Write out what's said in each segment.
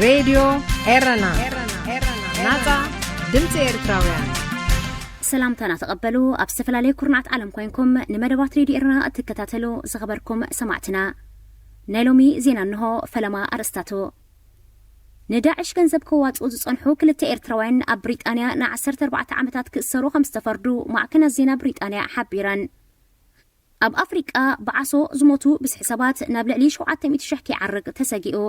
ሬድዮ ኤረና፣ ናጻ ድምጺ ኤርትራውያን። ሰላምታና ተቐበሉ። ኣብ ዝተፈላለየ ኩርናዓት ዓለም ኮይንኩም ንመደባት ሬድዮ ኤረና እትከታተሉ ዝኸበርኩም ሰማዕትና፣ ናይ ሎሚ ዜና እንሆ። ፈለማ ኣርእስታቱ። ንዳዕሽ ገንዘብ ከዋጽኡ ዝጸንሑ ክልተ ኤርትራውያን ኣብ ብሪጣንያ ን14 ዓመታት ክእሰሩ ከም ዝተፈርዱ ማዕከናት ዜና ብሪጣንያ ሓቢረን። ኣብ ኣፍሪቃ ብዓሶ ዝሞቱ ብዝሒ ሰባት ናብ ልዕሊ 700,000 ክዓርግ ተሰጊኡ።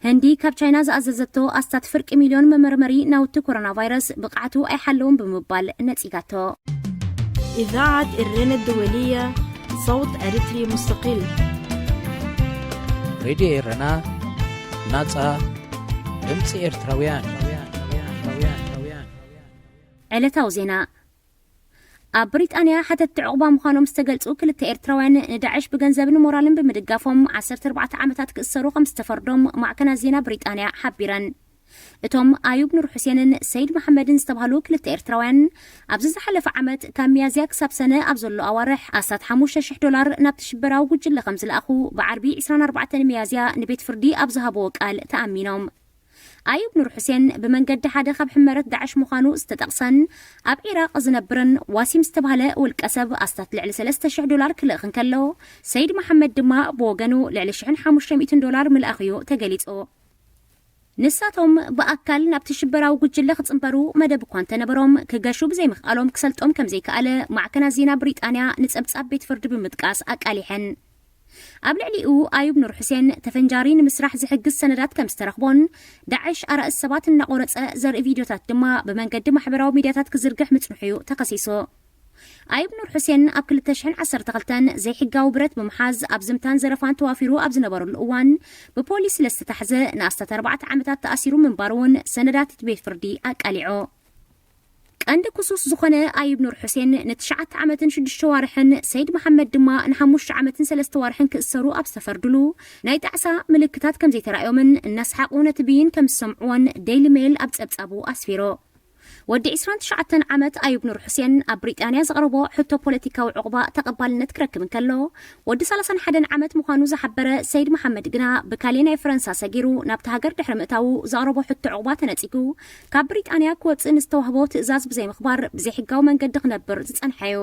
ህንዲ ካብ ቻይና ዝኣዘዘቶ ኣስታት ፍርቂ ሚልዮን መመርመሪ ናውቲ ኮሮና ቫይረስ ብቕዓቱ ኣይሓለውን ብምባል ነጺጋቶ። إذاعة إرينا الدولية، صوت أريتري مستقل. ሬድዮ ኤረና፣ ናጻ ድምጺ ኤርትራውያን። ዕለታዊ ዜና። ኣብ ብሪጣንያ ሓተትቲ ዕቑባ ምዃኖም ዝተገልጹ ክልተ ኤርትራውያን ንዳዕሽ ብገንዘብን ሞራልን ብምድጋፎም 14 ዓመታት ክእሰሩ ከም ዝተፈርዶም ማዕከናት ዜና ብሪጣንያ ሓቢረን። እቶም ኣዩብ ኑር ሑሴንን ሰይድ መሓመድን ዝተባህሉ ክልተ ኤርትራውያን ኣብዚ ዝሓለፈ ዓመት ካብ ሚያዝያ ክሳብ ሰነ ኣብ ዘሎ ኣዋርሕ ኣስታት 5,000 ዶላር ናብቲ ሽበራዊ ጉጅለ ከም ዝለኣኹ ብዓርቢ 24 ሚያዝያ ንቤት ፍርዲ ኣብ ዝሃብዎ ቃል ተኣሚኖም። ኣዩብ ኑር ሑሴን ብመንገዲ ሓደ ካብ ሕመረት ዳዕሽ ምዃኑ ዝተጠቕሰን ኣብ ዒራቕ ዝነብርን ዋሲም ዝተባህለ ውልቀ ሰብ ኣስታት ልዕሊ 3,000 ዶላር ክልእኽ እንከሎ፣ ሰይድ መሓመድ ድማ ብወገኑ ልዕሊ 1,500 ዶላር ምልኣኽ'ዩ ተገሊጹ። ንሳቶም ብኣካል ናብቲ ሽበራዊ ጉጅለ ክጽንበሩ መደብ እኳ እንተነበሮም፣ ክገሹ ብዘይምኽኣሎም ክሰልጦም ከም ዘይከኣለ ማዕከናት ዜና ብሪጣንያ ንጸብጻብ ቤት ፍርዲ ብምጥቃስ ኣቃሊሐን። ኣብ ልዕሊኡ ኣዩብ ኑር ሑሴን ተፈንጃሪ ንምስራሕ ዝሕግዝ ሰነዳት ከም ዝተረኽቦን ዳዕሽ ኣራእስ ሰባት እናቖረጸ ዘርኢ ቪድዮታት ድማ ብመንገዲ ማሕበራዊ ሚድያታት ክዝርግሕ ምጽንሑ'ዩ ተኸሲሱ። ኣዩብ ኑር ሑሴን ኣብ 2012 ዘይሕጋዊ ብረት ብምሓዝ ኣብ ዝምታን ዘረፋን ተዋፊሩ ኣብ ዝነበረሉ እዋን ብፖሊስ ስለ ዝተታሕዘ ንኣስታት ኣርባዕተ ዓመታት ተኣሲሩ ምንባሩ እውን ሰነዳት እቲ ቤት ፍርዲ ኣቃሊዑ። ቀንዲ ክሱስ ዝኾነ ኣዩብ ኑር ሑሴን ንትሽዓተ ዓመትን ሽዱሽተ ዋርሕን፣ ሰይድ መሓመድ ድማ ንሓሙሽተ ዓመትን ሰለስተ ዋርሕን ክእሰሩ ኣብ ዝተፈርድሉ፣ ናይ ጣዕሳ ምልክታት ከም ዘይተራእዮምን እናስሓቑ ነቲ ብይን ከም ዝሰምዕዎን ዴይሊ ሜይል ኣብ ጸብጻቡ ኣስፊሩ። ወዲ 29 ዓመት ኣዩብ ኑር ሑሴን ኣብ ብሪጣንያ ዘቕረቦ ሕቶ ፖለቲካዊ ዕቑባ ተቐባልነት ክረክብ እንከሎ፣ ወዲ 31 ዓመት ምዃኑ ዝሓበረ ሰይድ መሓመድ ግና ብካሌ ናይ ፈረንሳ ሰጊሩ ናብቲ ሃገር ድሕሪ ምእታዉ ዘቕረቦ ሕቶ ዕቑባ ተነጺጉ፣ ካብ ብሪጣንያ ክወጽእ ንዝተዋህቦ ትእዛዝ ብዘይምኽባር ብዘይሕጋዊ መንገዲ ክነብር ዝጸንሐ'ዩ።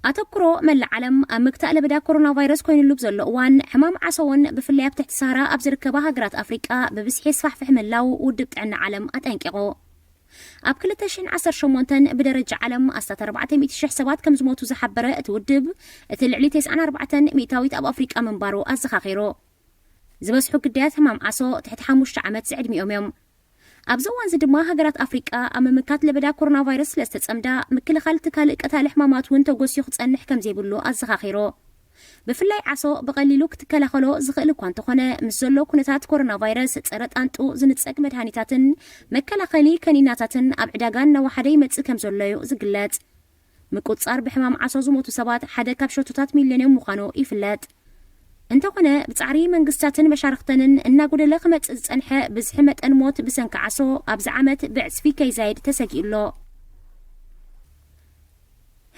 ኣተኩሮ መላእ ዓለም ኣብ ምግታእ ለበዳ ኮሮና ቫይረስ ኮይኑሉ ብዘሎ እዋን፣ ሕማም ዓሶ እውን ብፍላይ ኣብ ትሕቲ ሳህራ ኣብ ዝርከባ ሃገራት ኣፍሪቃ ብብዝሒ የስፋሕፍሕ ምህላው ውድብ ጥዕና ዓለም ኣጠንቂቑ። ኣብ 2018 ብደረጃ ዓለም ኣስታት 400,000 ሰባት ከም ዝሞቱ ዝሓበረ እቲ ውድብ፣ እቲ ልዕሊ 94% ኣብ ኣፍሪቃ ምንባሩ ኣዘኻኺሩ። ዝበዝሑ ግዳያት ሕማም ዓሶ ትሕቲ ሓሙሽተ ዓመት ዝዕድሚኦም እዮም። ኣብዚ እዋን እዚ ድማ ሃገራት ኣፍሪቃ ኣብ ምምካት ለበዳ ኮሮና ቫይረስ ስለ ዝተጸምዳ፣ ምክልኻል እቲ ካልእ ቀታሊ ሕማማት እውን ተጎስዩ ክጸንሕ ከም ዘይብሉ ኣዘኻኺሩ። ብፍላይ ዓሶ ብቐሊሉ ክትከላኸሎ ዝኽእል እኳ እንተኾነ፣ ምስ ዘሎ ኩነታት ኮሮና ቫይረስ ጸረ ጣንጡ ዝንጸግ መድሃኒታትን መከላኸሊ ከኒናታትን ኣብ ዕዳጋ እናወሓደ ይመጽእ ከም ዘሎ እዩ ዝግለጽ። ምቁጽጻር ብሕማም ዓሶ ዝሞቱ ሰባት ሓደ ካብ ሸቶታት ሚልዮን እዮም ምዃኑ ይፍለጥ። እንተኾነ፣ ብጻዕሪ መንግስታትን መሻርኽተንን እናጎደለ ክመጽእ ዝጸንሐ ብዝሒ መጠን ሞት ብሰንኪ ዓሶ ኣብዚ ዓመት ብዕጽፊ ከይዛይድ ተሰጊኡ ኣሎ።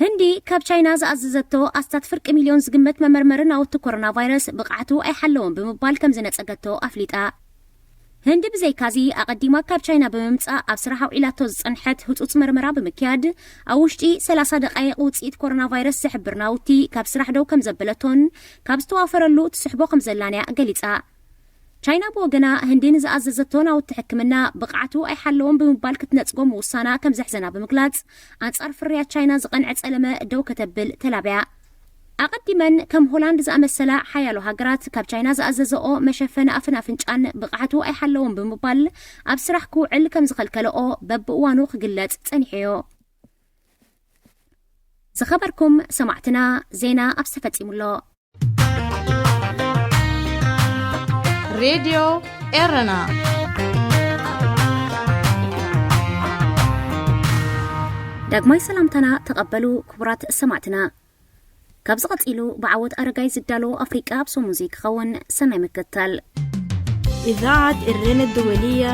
ህንዲ ካብ ቻይና ዝኣዘዘቶ ኣስታት ፍርቂ ሚልዮን ዝግመት መመርመሪ ናውቲ ኮሮና ቫይረስ ብቕዓቱ ኣይሓለወን ብምባል ከም ዝነጸገቶ ኣፍሊጣ። ህንዲ ብዘይካዚ ኣቐዲማ ካብ ቻይና ብምምጻእ ኣብ ስራሕ ኣውዒላቶ ዝጸንሐት ህጹጽ መርመራ ብምክያድ፣ ኣብ ውሽጢ 30 ደቃይቕ ውጽኢት ኮሮና ቫይረስ ዝሕብር ናውቲ ካብ ስራሕ ደው ከም ዘበለቶን ካብ ዝተዋፈረሉ ትስሕቦ ከም ዘላን እያ ገሊጻ። ቻይና ብወገና ህንዲ ንዝኣዘዘቶ ናውቲ ሕክምና ብቕዓቱ ኣይሓለዎን ብምባል ክትነጽጎ ምውሳና ከም ዘሕዘና ብምግላጽ፣ ኣንጻር ፍርያት ቻይና ዝቐንዐ ጸለመ ደው ከተብል ተላብያ። ኣቐዲመን ከም ሆላንድ ዝኣመሰላ ሓያሎ ሃገራት ካብ ቻይና ዝኣዘዘኦ መሸፈኒ ኣፍን ኣፍንጫን ብቕዓቱ ኣይሓለውን ብምባል ኣብ ስራሕ ክውዕል ከም ዝኸልከለኦ በብእዋኑ ክግለጽ ጸኒሑዮ። ዝኸበርኩም ሰማዕትና፣ ዜና ኣብስ ተፈጺሙሎ። ሬድዮ ኤረና። ዳግማይ ሰላምታና ተቐበሉ ክቡራት ሰማዕትና። ካብዚ ቀጺሉ ብዓወት ኣረጋይ ዝዳሎ ኣፍሪቃ ኣብ ሰሙን እዚ ክኸውን። ሰናይ ምክትታል። إذاعة إرينا الدولية،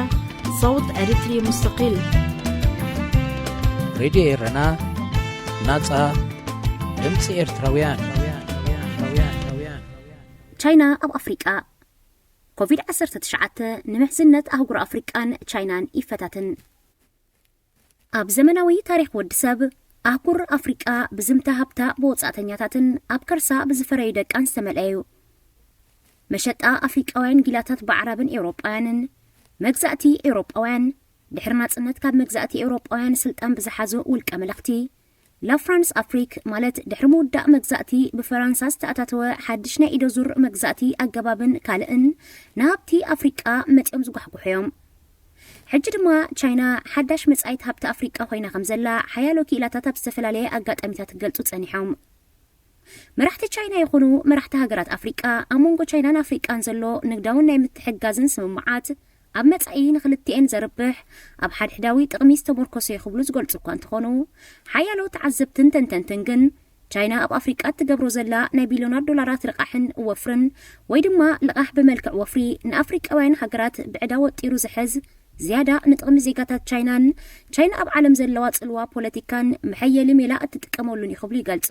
صوت أريتري مستقل. ሬድዮ ኤረና፣ ናጻ ድምጺ ኤርትራውያን። ቻይና ኣብ ኣፍሪቃ። ኮቪድ ዓሰርተ ትሽዓተ ንምሕዝነት ኣህጉር ኣፍሪቃን ቻይናን ይፈታትን። ኣብ ዘመናዊ ታሪኽ ወዲ ሰብ፣ ኣህጉር ኣፍሪቃ ብዝምታ ሃብታ ብወጻእተኛታትን ኣብ ከርሳ ብዝፈረዩ ደቃን ዝተመልአ እዩ። መሸጣ ኣፍሪቃውያን ጊላታት ብኣዕራብን ኤውሮጳውያንን፣ መግዛእቲ ኤውሮጳውያን፣ ድሕሪ ናጽነት ካብ መግዛእቲ ኤውሮጳውያን ስልጣን ብዝሓዙ ውልቀ መለኽቲ፣ ላፍራንስ ኣፍሪክ ማለት ድሕሪ ምውዳእ መግዛእቲ ብፈራንሳ ዝተኣታተወ ሓድሽ ናይ ኢዶ ዙር መግዛእቲ ኣገባብን ካልእን ንሃብቲ ኣፍሪቃ መጺኦም ዝጓሕጉሑ እዮም። ሕጂ ድማ ቻይና ሓዳሽ መጻኢት ሃብቲ ኣፍሪቃ ኮይና ከም ዘላ ሓያሎ ክኢላታት ኣብ ዝተፈላለየ ኣጋጣሚታት ክገልጹ ጸኒሖም። መራሕቲ ቻይና ይኹኑ መራሕቲ ሃገራት ኣፍሪቃ ኣብ መንጎ ቻይናን ኣፍሪቃን ዘሎ ንግዳውን ናይ ምትሕግጋዝን ስምምዓት ኣብ መጻኢ ንኽልቲኤን ዘርብሕ ኣብ ሓድሕዳዊ ጥቕሚ ዝተመርኮሰ እዩ ክብሉ ዝገልጹ እኳ እንተኾኑ፣ ሓያሎ ተዓዘብትን ተንተንትን ግን ቻይና ኣብ ኣፍሪቃ እትገብሮ ዘላ ናይ ቢልዮናት ዶላራት ልቓሕን ወፍርን ወይ ድማ ልቓሕ ብመልክዕ ወፍሪ ንኣፍሪቃውያን ሃገራት ብዕዳ ወጢሩ ዝሕዝ ዝያዳ ንጥቕሚ ዜጋታት ቻይናን ቻይና ኣብ ዓለም ዘለዋ ጽልዋ ፖለቲካን መሐየሊ ሜላ እትጥቀመሉን እዩ ክብሉ ይገልጹ።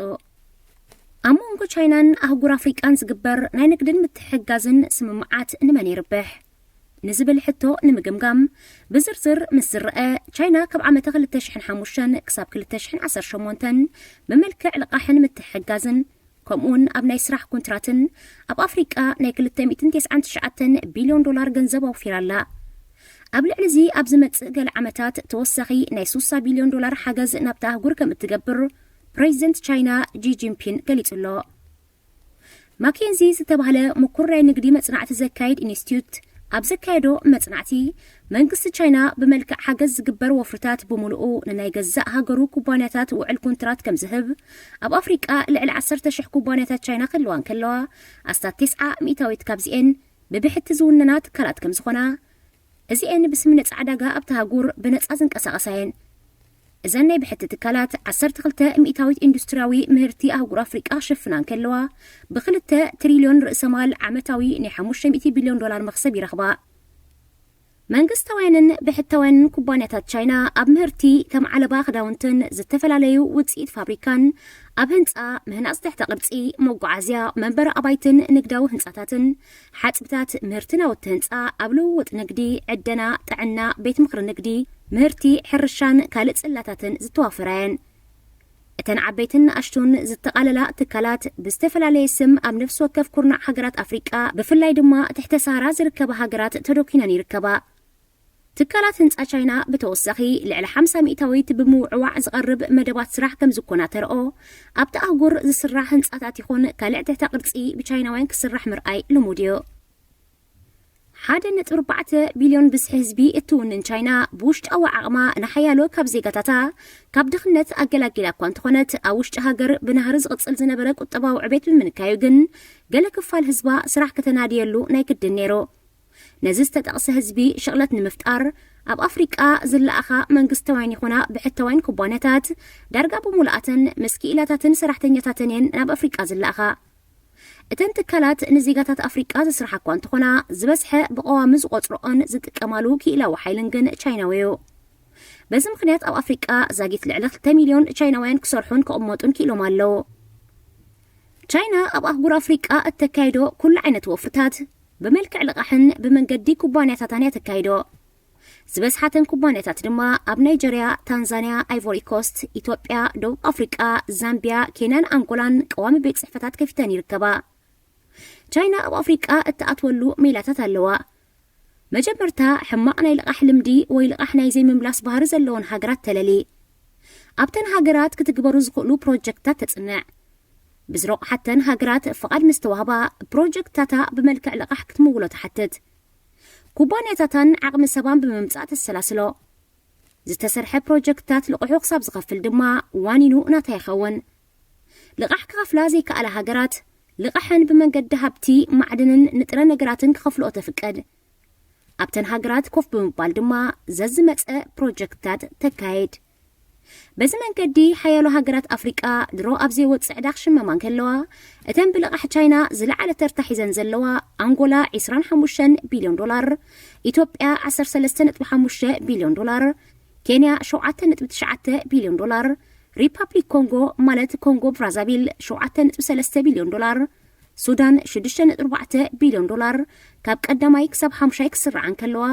ኣብ መንጎ ቻይናን ኣህጉር ኣፍሪቃን ዝግበር ናይ ንግድን ምትሕግጋዝን ስምምዓት ንመን ይርብሕ ንዝብል ሕቶ ንምግምጋም፣ ብዝርዝር ምስ ዝረአ፣ ቻይና ካብ ዓመተ ክልተ ሽሕን ሓሙሽተን ክሳብ ክልተ ሽሕን ዓሰርተ ሸሞንተን ብመልክዕ ልቓሕን ምትሕግጋዝን ከምኡውን ኣብ ናይ ስራሕ ኮንትራትን ኣብ ኣፍሪቃ ናይ ክልተ ሚእትን ተስዓን ትሽዓተን ቢልዮን ዶላር ገንዘብ ኣውፊራ ኣላ። ኣብ ልዕሊ እዚ ኣብ ዝመጽእ ገለ ዓመታት ተወሳኺ ናይ ሱሳ ቢልዮን ዶላር ሓገዝ ናብታ ኣህጉር ከም እትገብር ፕሬዚደንት ቻይና ጂ ጂንፒን ገሊጹ ኣሎ። ማኬንዚ ዝተባህለ ምኩር ናይ ንግዲ መጽናዕቲ ዘካይድ ኢንስቲትዩት ኣብ ዘካየዶ መጽናዕቲ፣ መንግስቲ ቻይና ብመልክዕ ሓገዝ ዝግበር ወፍርታት ብምሉኡ ንናይ ገዛእ ሃገሩ ኩባንያታት ውዕል ኮንትራት ከም ዝህብ፣ ኣብ ኣፍሪቃ ልዕሊ ዓሰርተ ሽሕ ኩባንያታት ቻይና ክህልዋ እንከለዋ፣ ኣስታት ተስዓ ሚእታዊት ካብዚኤን ብብሕቲ ዝውነና ትካላት ከም ዝኾና፣ እዚኤን ብስምንዕ ዕዳጋ ኣብታ ኣህጉር ብነጻ ዝንቀሳቐሳ እየን። እዘን ናይ ብሕቲ ትካላት ዓሰርተ ክልተ ሚእታዊት ኢንዱስትርያዊ ምህርቲ ኣህጉር ኣፍሪቃ ክሽፍና እንከለዋ፣ ብክልተ ትሪልዮን ርእሰ ማል ዓመታዊ ናይ ሓሙሽተ ሚእቲ ቢልዮን ዶላር መኽሰብ ይረኽባ። መንግስታውያንን ብሕታውያንን ኩባንያታት ቻይና ኣብ ምህርቲ ከም ዓለባ ክዳውንትን ዝተፈላለዩ ውጽኢት ፋብሪካን ኣብ ህንጻ፣ ምህናጽ ትሕተ ቅርጺ፣ መጓዓዝያ፣ መንበሪ ኣባይትን ንግዳዊ ህንጻታትን፣ ሓጽብታት፣ ምህርቲ ናውቲ ህንጻ፣ ኣብ ልውውጥ ንግዲ፣ ዕደና፣ ጥዕና፣ ቤት ምኽሪ ንግዲ፣ ምህርቲ ሕርሻን ካልእ ጽላታትን ዝተዋፈራ እየን። እተን ዓበይትን ንኣሽቱን ዝተቓለላ ትካላት ብዝተፈላለየ ስም ኣብ ነፍሲ ወከፍ ኩርናዕ ሃገራት ኣፍሪቃ፣ ብፍላይ ድማ ትሕተ ሳሃራ ዝርከባ ሃገራት ተደኲነን ይርከባ። ትካላት ህንጻ ቻይና ብተወሳኺ ልዕሊ ሓምሳ ሚእታዊት ብምውዕዋዕ ዝቐርብ መደባት ስራሕ ከም ዝኾና ተርኦ፣ ኣብቲ ኣህጉር ዝስራሕ ህንጻታት ይኹን ካልእ ትሕተ ቅርጺ ብቻይናውያን ክስራሕ ምርኣይ ልሙድ እዩ። ሓደ ነጥቢ ኣርባዕተ ቢልዮን ብዝሒ ህዝቢ እትውንን ቻይና፣ ብውሽጣዊ ዓቕማ ንሓያሎ ካብ ዜጋታታ ካብ ድኽነት ኣገላጊላ እኳ እንተኾነት፣ ኣብ ውሽጢ ሃገር ብናህሪ ዝቕጽል ዝነበረ ቁጠባዊ ዕቤት ብምንካዩ ግን፣ ገለ ክፋል ህዝባ ስራሕ ከተናድየሉ ናይ ግድን ነይሩ። ነዚ ዝተጠቕሰ ህዝቢ ሽቕለት ንምፍጣር፣ ኣብ ኣፍሪቃ ዝለኣኻ መንግስታውያን ይኹና ብሕታውያን ኩባንያታት፣ ዳርጋ ብምሉኣተን ምስ ክኢላታትን ሰራሕተኛታትን እየን ናብ ኣፍሪቃ ዝለኣኻ። እተን ትካላት ንዜጋታት ኣፍሪቃ ዝስርሓ እኳ እንተኾና፣ ዝበዝሐ ብቐዋሚ ዝቖጽርኦን ዝጥቀማሉ ክኢላዊ ሓይልን ግን ቻይናዊ እዩ። በዚ ምኽንያት ኣብ ኣፍሪቃ ዛጊት ልዕሊ ክልተ ሚልዮን ቻይናውያን ክሰርሑን ክቕመጡን ክኢሎም ኣለዉ። ቻይና ኣብ ኣህጉር ኣፍሪቃ እተካይዶ ኩሉ ዓይነት ወፍርታት ብመልክዕ ልቓሕን ብመንገዲ ኩባንያታታን እያ ተካይዶ። ዝበዝሓተን ኩባንያታት ድማ ኣብ ናይጀርያ፣ ታንዛንያ፣ ኣይቮሪ ኮስት፣ ኢትዮጵያ፣ ደቡብ ኣፍሪቃ፣ ዛምቢያ፣ ኬንያን ኣንጎላን ቀዋሚ ቤት ጽሕፈታት ከፊተን ይርከባ። ቻይና ኣብ ኣፍሪቃ እትኣትወሉ ሜላታት ኣለዋ። መጀመርታ፣ ሕማቕ ናይ ልቓሕ ልምዲ ወይ ልቓሕ ናይ ዘይምምላስ ባህሪ ዘለወን ሃገራት ተለሊ። ኣብተን ሃገራት ክትግበሩ ዝኽእሉ ፕሮጀክትታት ተጽንዕ። ብዝረቑሓተን ሃገራት ፍቓድ ምስ ተዋህባ፣ ፕሮጀክትታታ ብመልክዕ ልቓሕ ክትምውሎ ትሓትት። ኩባንያታታን ዓቕሚ ሰባን ብምምጻእ ተሰላስሎ። ዝተሰርሐ ፕሮጀክትታት ልቕሑ ክሳብ ዝኸፍል ድማ ዋኒኑ ናታ ይኸውን። ልቓሕ ክኸፍላ ዘይከኣላ ሃገራት፣ ልቓሐን ብመንገዲ ሃብቲ፣ ማዕድንን ንጥረ ነገራትን ክኸፍልኦ ተፍቅድ። ኣብተን ሃገራት ኮፍ ብምባል ድማ ዘዝመጸ ፕሮጀክትታት ተካይድ። በዚ መንገዲ ሓያሎ ሃገራት ኣፍሪቃ ድሮ ኣብ ዘይወጽእ ዕዳ ክሽመማ እንከለዋ፣ እተን ብልቓሕ ቻይና ዝለዓለ ተርታ ሒዘን ዘለዋ፣ ኣንጎላ ዕስራን ሓሙሽተን ቢልዮን ዶላር፣ ኢትዮጵያ ዓሰርተ ሰለስተ ነጥቢ ሓሙሽተ ቢልዮን ዶላር፣ ኬንያ ሸውዓተ ነጥቢ ትሽዓተ ቢልዮን ዶላር፣ ሪፓብሊክ ኮንጎ ማለት ኮንጎ ብራዛቪል ሸውዓተ ነጥቢ ሰለስተ ቢልዮን ዶላር፣ ሱዳን ሽዱሽተ ነጥቢ ኣርባዕተ ቢልዮን ዶላር ካብ ቀዳማይ ክሳብ ሓሙሻይ ክስርዓ እንከለዋ፣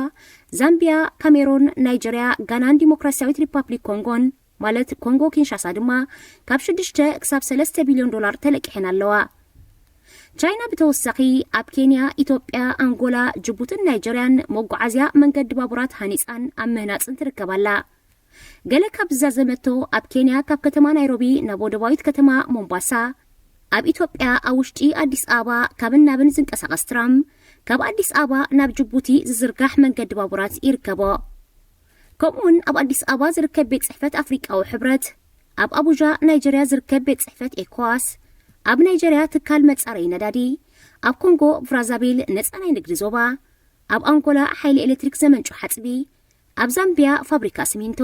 ዛምቢያ፣ ካሜሮን፣ ናይጀርያ፣ ጋናን ዲሞክራሲያዊት ሪፓብሊክ ኮንጎን፣ ማለት ኮንጎ ኪንሻሳ ድማ ካብ ሽዱሽተ ክሳብ ሰለስተ ቢልዮን ዶላር ተለቂሐን ኣለዋ። ቻይና ብተወሳኺ ኣብ ኬንያ፣ ኢትዮጵያ፣ ኣንጎላ፣ ጅቡትን ናይጀርያን መጓዓዝያ መንገዲ ባቡራት ሃኒፃን ኣብ ምህናፅን ትርከብ ኣላ። ገለ ካብ ዝዛዘመቶ ኣብ ኬንያ ካብ ከተማ ናይሮቢ ናብ ወደባዊት ከተማ ሞምባሳ፣ ኣብ ኢትዮጵያ ኣብ ውሽጢ ኣዲስ ኣበባ ካብን ናብን ዝንቀሳቐስ ትራም፣ ካብ ኣዲስ ኣበባ ናብ ጅቡቲ ዝዝርጋሕ መንገዲ ባቡራት ይርከቦ። ከምኡውን ኣብ ኣዲስ ኣበባ ዝርከብ ቤት ጽሕፈት ኣፍሪቃዊ ሕብረት፣ ኣብ ኣቡጃ ናይጀርያ ዝርከብ ቤት ጽሕፈት ኤኮዋስ፣ ኣብ ናይጀርያ ትካል መጻረዪ ነዳዲ፣ ኣብ ኮንጎ ብራዛቪል ነጻ ናይ ንግዲ ዞባ፣ ኣብ ኣንጎላ ሓይሊ ኤሌክትሪክ ዘመንጩ ሓጽቢ፣ ኣብ ዛምቢያ ፋብሪካ ሲሚንቶ፣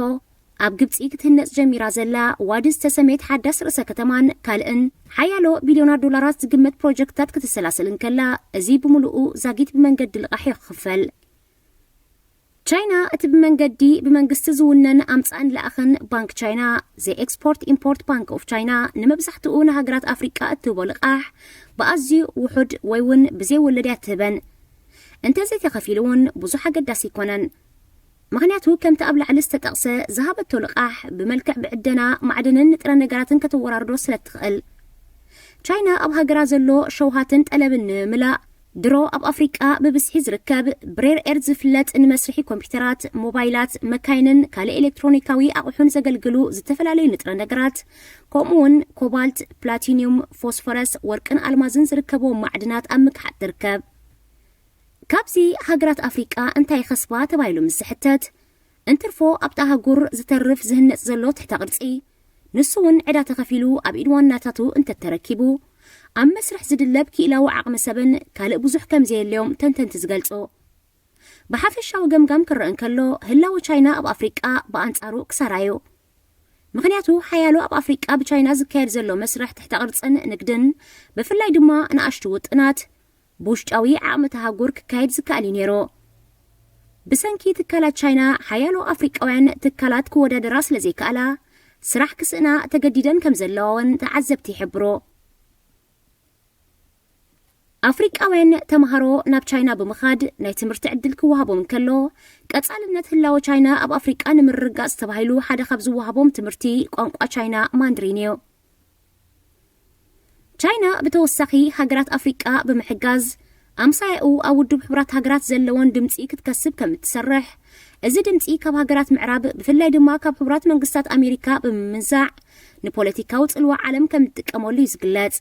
ኣብ ግብጺ ክትህነጽ ጀሚራ ዘላ ዋዲ ዝተሰመየት ሓዳስ ርእሰ ከተማን ካልእን ሓያሎ ቢልዮናት ዶላራት ዝግመት ፕሮጀክትታት ክትሰላስል እንከላ፣ እዚ ብምሉኡ ዛጊት ብመንገዲ ልቓሕ እዩ ክኽፈል። ቻይና እቲ ብመንገዲ ብመንግስቲ ዝውነን ኣምጻእን ለኣኽን ባንክ ቻይና፣ ዘ ኤክስፖርት ኢምፖርት ባንክ ኦፍ ቻይና፣ ንመብዛሕትኡ ንሃገራት ኣፍሪቃ እትህቦ ልቓሕ ብኣዝዩ ውሑድ ወይ እውን ብዘይ ወለድ እያ ትህበን። እንተዘይተኸፊሉ እውን ብዙሕ ኣገዳሲ ኣይኮነን። ምኽንያቱ ከምቲ ኣብ ላዕሊ ዝተጠቕሰ ዝሃበቶ ልቓሕ ብመልክዕ ብዕደና ማዕድንን ንጥረ ነገራትን ከተወራርዶ ስለ እትኽእል። ቻይና ኣብ ሃገራ ዘሎ ሸውሃትን ጠለብን ንምምላእ ድሮ ኣብ ኣፍሪቃ ብብዝሒ ዝርከብ ብሬር ኤርዝ ዝፍለጥ ንመስርሒ ኮምፒውተራት፣ ሞባይላት፣ መካይንን ካልእ ኤሌክትሮኒካዊ ኣቑሑን ዘገልግሉ ዝተፈላለዩ ንጥረ ነገራት ከምኡውን ኮባልት፣ ፕላቲኒዩም፣ ፎስፎረስ፣ ወርቅን ኣልማዝን ዝርከብዎም ማዕድናት ኣብ ምግሓጥ ትርከብ። ካብዚ ሃገራት ኣፍሪቃ እንታይ ይኸስባ ተባሂሉ ምስ ዝሕተት፣ እንትርፎ ኣብታ ኣህጉር ዝተርፍ ዝህነጽ ዘሎ ትሕተ ቅርጺ፣ ንሱ እውን ዕዳ ተኸፊሉ ኣብ ኢድ ዋናታቱ እንተተረኪቡ፣ ኣብ መስርሕ ዝድለብ ክኢላዊ ዓቕሚ ሰብን ካልእ ብዙሕ ከም ዘየለዮም ተንተንቲ ዝገልጹ። ብሓፈሻዊ ገምጋም ክረአ እንከሎ፣ ህላወ ቻይና ኣብ ኣፍሪቃ ብኣንጻሩ ክሳራ እዩ። ምኽንያቱ ሓያሎ ኣብ ኣፍሪቃ ብቻይና ዝካየድ ዘሎ መስርሕ ትሕተ ቅርጽን ንግድን፣ ብፍላይ ድማ ንኣሽቱ ውጥናት፣ ብውሽጣዊ ዓቕሚ እታ ኣህጉር ክካየድ ዝከኣል እዩ ነይሩ። ብሰንኪ ትካላት ቻይና፣ ሓያሎ ኣፍሪቃውያን ትካላት ክወዳደራ ስለ ዘይከኣላ፣ ስራሕ ክስእና ተገዲደን ከም ዘለዋ እውን ተዓዘብቲ ይሕብሩ። ኣፍሪቃውያን ተምሃሮ ናብ ቻይና ብምኻድ ናይ ትምህርቲ ዕድል ክወሃቦም እንከሎ፣ ቀጻልነት ህላወ ቻይና ኣብ ኣፍሪቃ ንምርግጋጽ ተባሂሉ ሓደ ካብ ዝወሃቦም ትምህርቲ ቋንቋ ቻይና ማንድሪን እዩ። ቻይና ብተወሳኺ ሃገራት ኣፍሪቃ ብምሕጋዝ፣ ኣምሳያኡ ኣብ ውድብ ሕቡራት ሃገራት ዘለወን ድምጺ ክትከስብ ከም እትሰርሕ፣ እዚ ድምጺ ካብ ሃገራት ምዕራብ፣ ብፍላይ ድማ ካብ ሕቡራት መንግስታት ኣሜሪካ ብምምንዛዕ፣ ንፖለቲካዊ ጽልዋ ዓለም ከም እትጥቀመሉ እዩ ዝግለጽ።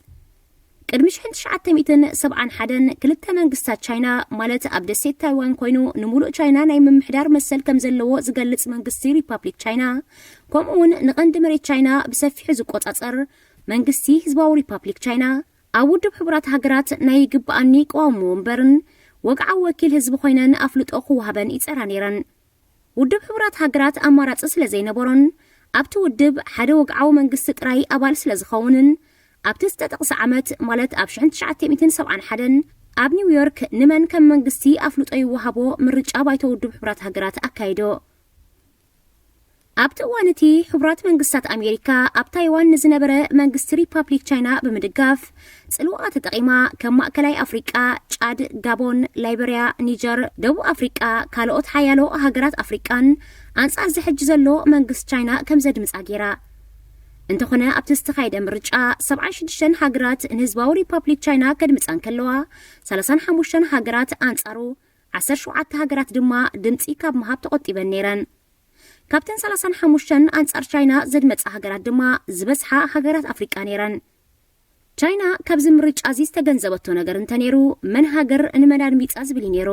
ቅድሚ ሽሕን ትሽዓተ ሚእትን ሰብዓን ሓደን ክልተ መንግስታት ቻይና፣ ማለት ኣብ ደሴት ታይዋን ኮይኑ ንምሉእ ቻይና ናይ ምምሕዳር መሰል ከም ዘለዎ ዝገልጽ መንግስቲ ሪፓብሊክ ቻይና፣ ከምኡውን ንቐንዲ መሬት ቻይና ብሰፊሑ ዝቆጻጸር መንግስቲ ህዝባዊ ሪፓብሊክ ቻይና፣ ኣብ ውድብ ሕቡራት ሃገራት ናይ ይግብኣኒ ቀዋሚ ወንበርን ወግዓዊ ወኪል ህዝቢ ኮይነን ኣፍልጦ ክወሃበን ይጸራ ነይረን። ውድብ ሕቡራት ሃገራት ኣማራጺ ስለ ዘይነበሮን፣ ኣብቲ ውድብ ሓደ ወግዓዊ መንግስቲ ጥራይ ኣባል ስለ ዝኸውንን፣ ኣብቲ ዝተጠቕሰ ዓመት፣ ማለት ኣብ ሽሕን ትሽዓተ ሚእትን ሰብዓን ሓደን ኣብ ኒውዮርክ ንመን ከም መንግስቲ ኣፍልጦ ይወሃቦ ምርጫ ባይቶ ውድብ ሕቡራት ሃገራት ኣካይዶ። ኣብቲ እዋን እቲ፣ ሕቡራት መንግስታት ኣሜሪካ ኣብ ታይዋን ንዝነበረ መንግስቲ ሪፓብሊክ ቻይና ብምድጋፍ፣ ጽልዋኣ ተጠቒማ፣ ከም ማእከላይ ኣፍሪቃ፣ ጫድ፣ ጋቦን፣ ላይበርያ፣ ኒጀር፣ ደቡብ ኣፍሪቃ፣ ካልኦት ሓያሎ ሃገራት ኣፍሪቃን ኣንጻር እዚ ሕጂ ዘሎ መንግስቲ ቻይና ከም ዘድምጻ ገይራ። እንተኾነ፣ ኣብቲ ዝተኻየደ ምርጫ፣ ሰብዓን ሽዱሽተን ሃገራት ንህዝባዊ ሪፓብሊክ ቻይና ከድምጻ እንከለዋ፣ ሰላሳን ሓሙሽተን ሃገራት ኣንጻሩ፣ ዓሰርተ ሸውዓተ ሃገራት ድማ ድምጺ ካብ ምሃብ ተቖጢበን ነይረን። ካብተን ሰላሳን ሓሙሽተን ኣንጻር ቻይና ዘድመጻ ሃገራት ድማ ዝበዝሓ ሃገራት ኣፍሪቃ ነይረን። ቻይና ካብዚ ምርጫ እዚ ዝተገንዘበቶ ነገር እንተነይሩ፣ መን ሃገር ንመን ኣድሚጻ ዝብል እዩ ነይሩ።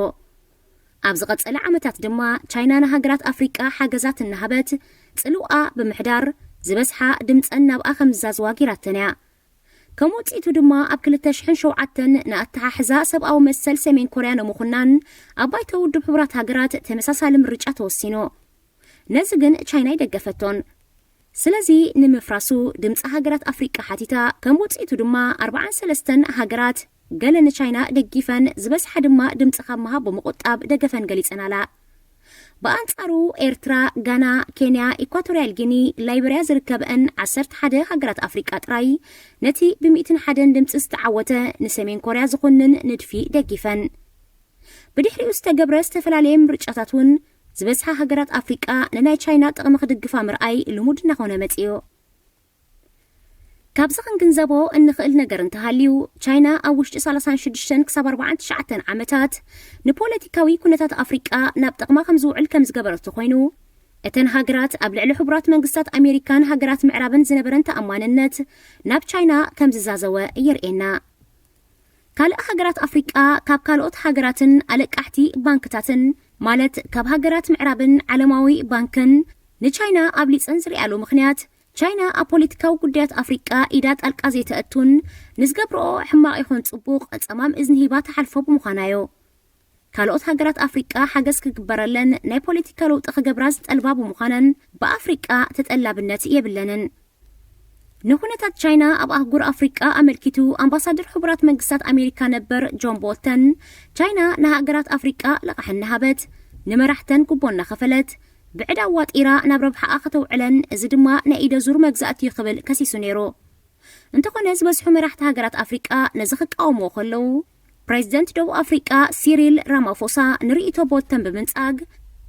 ኣብ ዝቐጸለ ዓመታት ድማ ቻይና ንሃገራት ኣፍሪቃ ሓገዛት እናሃበት፣ ጽልውኣ ብምሕዳር፣ ዝበዝሓ ድምጸን ናብኣ ከም ዝዛዝዋ ገይራተን እያ። ከም ውጽኢቱ ድማ ኣብ ክልተ ሽሕን ሸውዓተን ንኣተሓሕዛ ሰብኣዊ መሰል ሰሜን ኮርያ ንምኹናን ኣብ ባይቶ ውድብ ሕቡራት ሃገራት ተመሳሳሊ ምርጫ ተወሲኑ። ነዚ ግን ቻይና ኣይደገፈቶን። ስለዚ ንምፍራሱ ድምጺ ሃገራት ኣፍሪቃ ሓቲታ፣ ከም ውጽኢቱ ድማ ኣርብዓን ሰለስተን ሃገራት ገለ ንቻይና ደጊፈን፣ ዝበዝሓ ድማ ድምጺ ካብ ምሃብ ብምቑጣብ ደገፈን ገሊጸን ኣላ። ብኣንጻሩ ኤርትራ፣ ጋና፣ ኬንያ፣ ኢኳቶርያል ጊኒ፣ ላይበርያ ዝርከበአን ዓሰርተ ሓደ ሃገራት ኣፍሪቃ ጥራይ ነቲ ብሚእትን ሓደን ድምፂ ዝተዓወተ ንሰሜን ኮርያ ዝኾንን ንድፊ ደጊፈን። ብድሕሪኡ ዝተገብረ ዝተፈላለየ ምርጫታት እውን ዝበዝሓ ሃገራት ኣፍሪቃ ንናይ ቻይና ጥቕሚ ክድግፋ ምርኣይ ልሙድ እናኾነ መጺኡ። ካብዚ ክንግንዘቦ እንኽእል ነገር እንተሃልዩ፣ ቻይና ኣብ ውሽጢ ሰላሳን ሽዱሽተን ክሳብ ኣርባዓን ትሽዓተን ዓመታት ንፖለቲካዊ ኩነታት ኣፍሪቃ ናብ ጥቕማ ከም ዝውዕል ከም ዝገበረቶ ኮይኑ፣ እተን ሃገራት ኣብ ልዕሊ ሕቡራት መንግስታት ኣሜሪካን ሃገራት ምዕራብን ዝነበረን ተኣማንነት ናብ ቻይና ከም ዝዛዘወ የርእየና። ካልእ ሃገራት ኣፍሪቃ ካብ ካልኦት ሃገራትን ኣለቃሕቲ ባንክታትን፣ ማለት ካብ ሃገራት ምዕራብን ዓለማዊ ባንክን ንቻይና ኣብሊጸን ዝሪኣሉ ምኽንያት፣ ቻይና ኣብ ፖለቲካዊ ጉዳያት ኣፍሪቃ ኢዳ ጣልቃ ዘይተእቱን ንዝገብርኦ ሕማቕ ይኹን ጽቡቕ ጸማም እዝኒ ሂባ ትሓልፎ ብምዃናዮ። ካልኦት ሃገራት ኣፍሪቃ ሓገዝ ክግበረለን ናይ ፖለቲካ ለውጢ ክገብራ ዝጠልባ ብምዃነን ብኣፍሪቃ ተጠላብነት የብለንን። ንኩነታት ቻይና ኣብ ኣህጉር ኣፍሪቃ ኣመልኪቱ ኣምባሳደር ሕቡራት መንግስታት ኣሜሪካ ነበር ጆን ቦልተን፣ ቻይና ንሃገራት ኣፍሪቃ ልቓሕ እናሃበት፣ ንመራሕተን ጉቦ እናኸፈለት፣ ብዕዳ ኣዋጢራ ናብ ረብሓኣ ከተውዕለን፣ እዚ ድማ ናይ ኢደ ዙር መግዛእቲ እዩ ክብል ከሲሱ ነይሩ። እንተኾነ ዝበዝሑ መራሕቲ ሃገራት ኣፍሪቃ ነዚ ክቃወምዎ ከለዉ፣ ፕሬዚደንት ደቡብ ኣፍሪቃ ሲሪል ራማፎሳ ንርእይቶ ቦልተን ብምንጻግ፣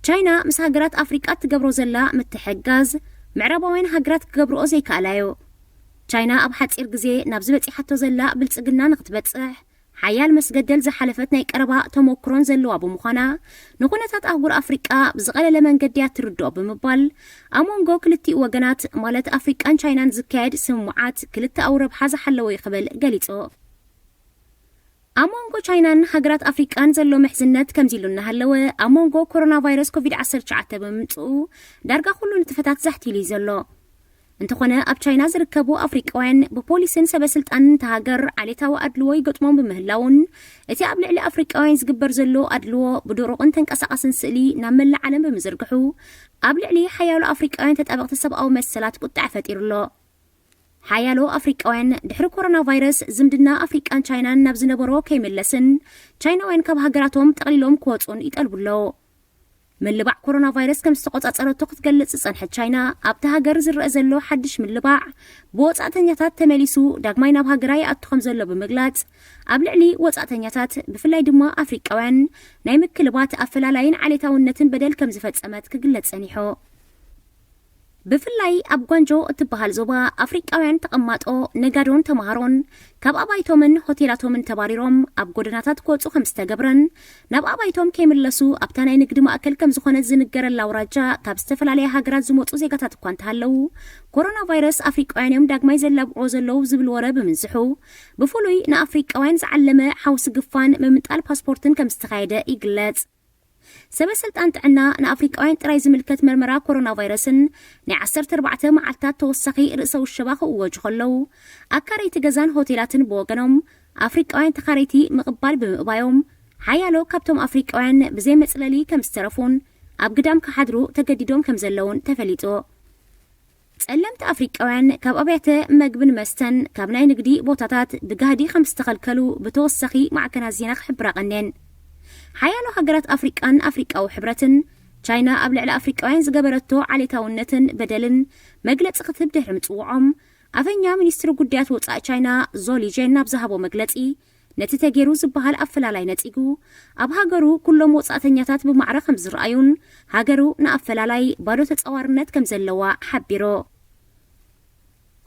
ቻይና ምስ ሃገራት ኣፍሪቃ እትገብሮ ዘላ ምትሕግጋዝ ምዕራባውያን ሃገራት ክገብርኦ ዘይከኣላዮ። ቻይና ኣብ ሓጺር ግዜ ናብዚ በጺሓቶ ዘላ ብልጽግና ንክትበጽሕ ሓያል መስገደል ዝሓለፈት ናይ ቀረባ ተሞክሮን ዘለዋ ብምዃና፣ ንኩነታት ኣህጉር ኣፍሪቃ ብዝቐለለ መንገዲ እያ ትርድኦ ብምባል፣ ኣብ መንጎ ክልቲኡ ወገናት ማለት ኣፍሪቃን ቻይናን ዝካየድ ስምምዓት ክልተኣዊ ረብሓ ዝሓለወ እዩ ክብል ገሊጹ። ኣብ መንጎ ቻይናን ሃገራት ኣፍሪቃን ዘሎ ምሕዝነት ከምዚ ኢሉ እናሃለወ፣ ኣብ መንጎ ኮሮና ቫይረስ ኮቪድ ዓሰርተ ትሽዓተ ብምምጽኡ ዳርጋ ኩሉ ንጥፈታት ዛሕቲሉ እዩ ዘሎ። እንተኾነ ኣብ ቻይና ዝርከቡ ኣፍሪቃውያን ብፖሊስን ሰበ ስልጣንን እታ ሃገር ዓሌታዊ ኣድልዎ ይገጥሞም ብምህላውን፣ እቲ ኣብ ልዕሊ ኣፍሪቃውያን ዝግበር ዘሎ ኣድልዎ ብድሩቕን ተንቀሳቓስን ስእሊ ናብ መላእ ዓለም ብምዝርግሑ ኣብ ልዕሊ ሓያሎ ኣፍሪቃውያን ተጣበቕቲ ሰብኣዊ መሰላት ቁጥዐ ፈጢሩ ኣሎ። ሓያሎ ኣፍሪቃውያን ድሕሪ ኮሮና ቫይረስ ዝምድና ኣፍሪቃን ቻይናን ናብ ዝነበሮ ከይምለስን ቻይናውያን ካብ ሃገራቶም ጠቕሊሎም ክወጹን ይጠልቡ ኣለዉ። ምልባዕ ኮሮና ቫይረስ ከም ዝተቆጻጸረቶ ክትገልጽ ዝጸንሐት ቻይና፣ ኣብቲ ሃገር ዝረአ ዘሎ ሓድሽ ምልባዕ ብወጻእተኛታት ተመሊሱ ዳግማይ ናብ ሃገራ ይኣቱ ከም ዘሎ ብምግላጽ፣ ኣብ ልዕሊ ወጻእተኛታት ብፍላይ ድማ ኣፍሪቃውያን ናይ ምክልባት ኣፈላላይን ዓሌታውነትን በደል ከም ዝፈጸመት ክግለጽ ጸኒሑ። ብፍላይ ኣብ ጓንጆ እትበሃል ዞባ ኣፍሪቃውያን ተቐማጦ ነጋዶን ተምሃሮን ካብ ኣባይቶምን ሆቴላቶምን ተባሪሮም ኣብ ጎደናታት ክወጹ ከም ዝተገብረን ናብ ኣባይቶም ከይምለሱ ኣብታ ናይ ንግዲ ማእከል ከም ዝኾነት ዝንገረላ ኣውራጃ ካብ ዝተፈላለያ ሃገራት ዝመጹ ዜጋታት እኳ እንተሃለዉ፣ ኮሮና ቫይረስ ኣፍሪቃውያን እዮም ዳግማይ ዘላብዕዎ ዘለዉ ዝብል ወረ ብምንዝሑ፣ ብፍሉይ ንኣፍሪቃውያን ዝዓለመ ሓውሲ ግፋን ምምንጣል ፓስፖርትን ከም ዝተኻየደ ይግለጽ። ሰበ ስልጣን ጥዕና ንኣፍሪቃውያን ጥራይ ዝምልከት መርመራ ኮሮና ቫይረስን ናይ ዓሰርተ ኣርባዕተ መዓልታት ተወሳኺ ርእሰ ውሸባ ክእወጁ ከለዉ፣ ኣካረይቲ ገዛን ሆቴላትን ብወገኖም ኣፍሪቃውያን ተኻረይቲ ምቕባል ብምእባዮም፣ ሓያሎ ካብቶም ኣፍሪቃውያን ብዘይ መጽለሊ ከም ዝተረፉን ኣብ ግዳም ክሓድሩ ተገዲዶም ከም ዘለውን ተፈሊጡ። ጸለምቲ ኣፍሪቃውያን ካብ ኣብያተ መግብን መስተን፣ ካብ ናይ ንግዲ ቦታታት ብጋህዲ ከም ዝተኸልከሉ ብተወሳኺ ማዕከናት ዜና ክሕብራ ቀንየን። ሓያሎ ሃገራት ኣፍሪቃን ኣፍሪቃዊ ሕብረትን፣ ቻይና ኣብ ልዕሊ ኣፍሪቃውያን ዝገበረቶ ዓሌታውነትን በደልን መግለጺ ክትህብ ድሕሪ ምጽውዖም፣ ኣፈኛ ሚኒስትሪ ጉዳያት ወጻኢ ቻይና ዞ ሊጄን ናብ ዝሃቦ መግለጺ፣ ነቲ ተገይሩ ዝበሃል ኣፈላላይ ነጺጉ፣ ኣብ ሃገሩ ኩሎም ወጻእተኛታት ብማዕረ ከም ዝረኣዩን ሃገሩ ንኣፈላላይ ባዶ ተጻዋርነት ከም ዘለዋ ሓቢሩ።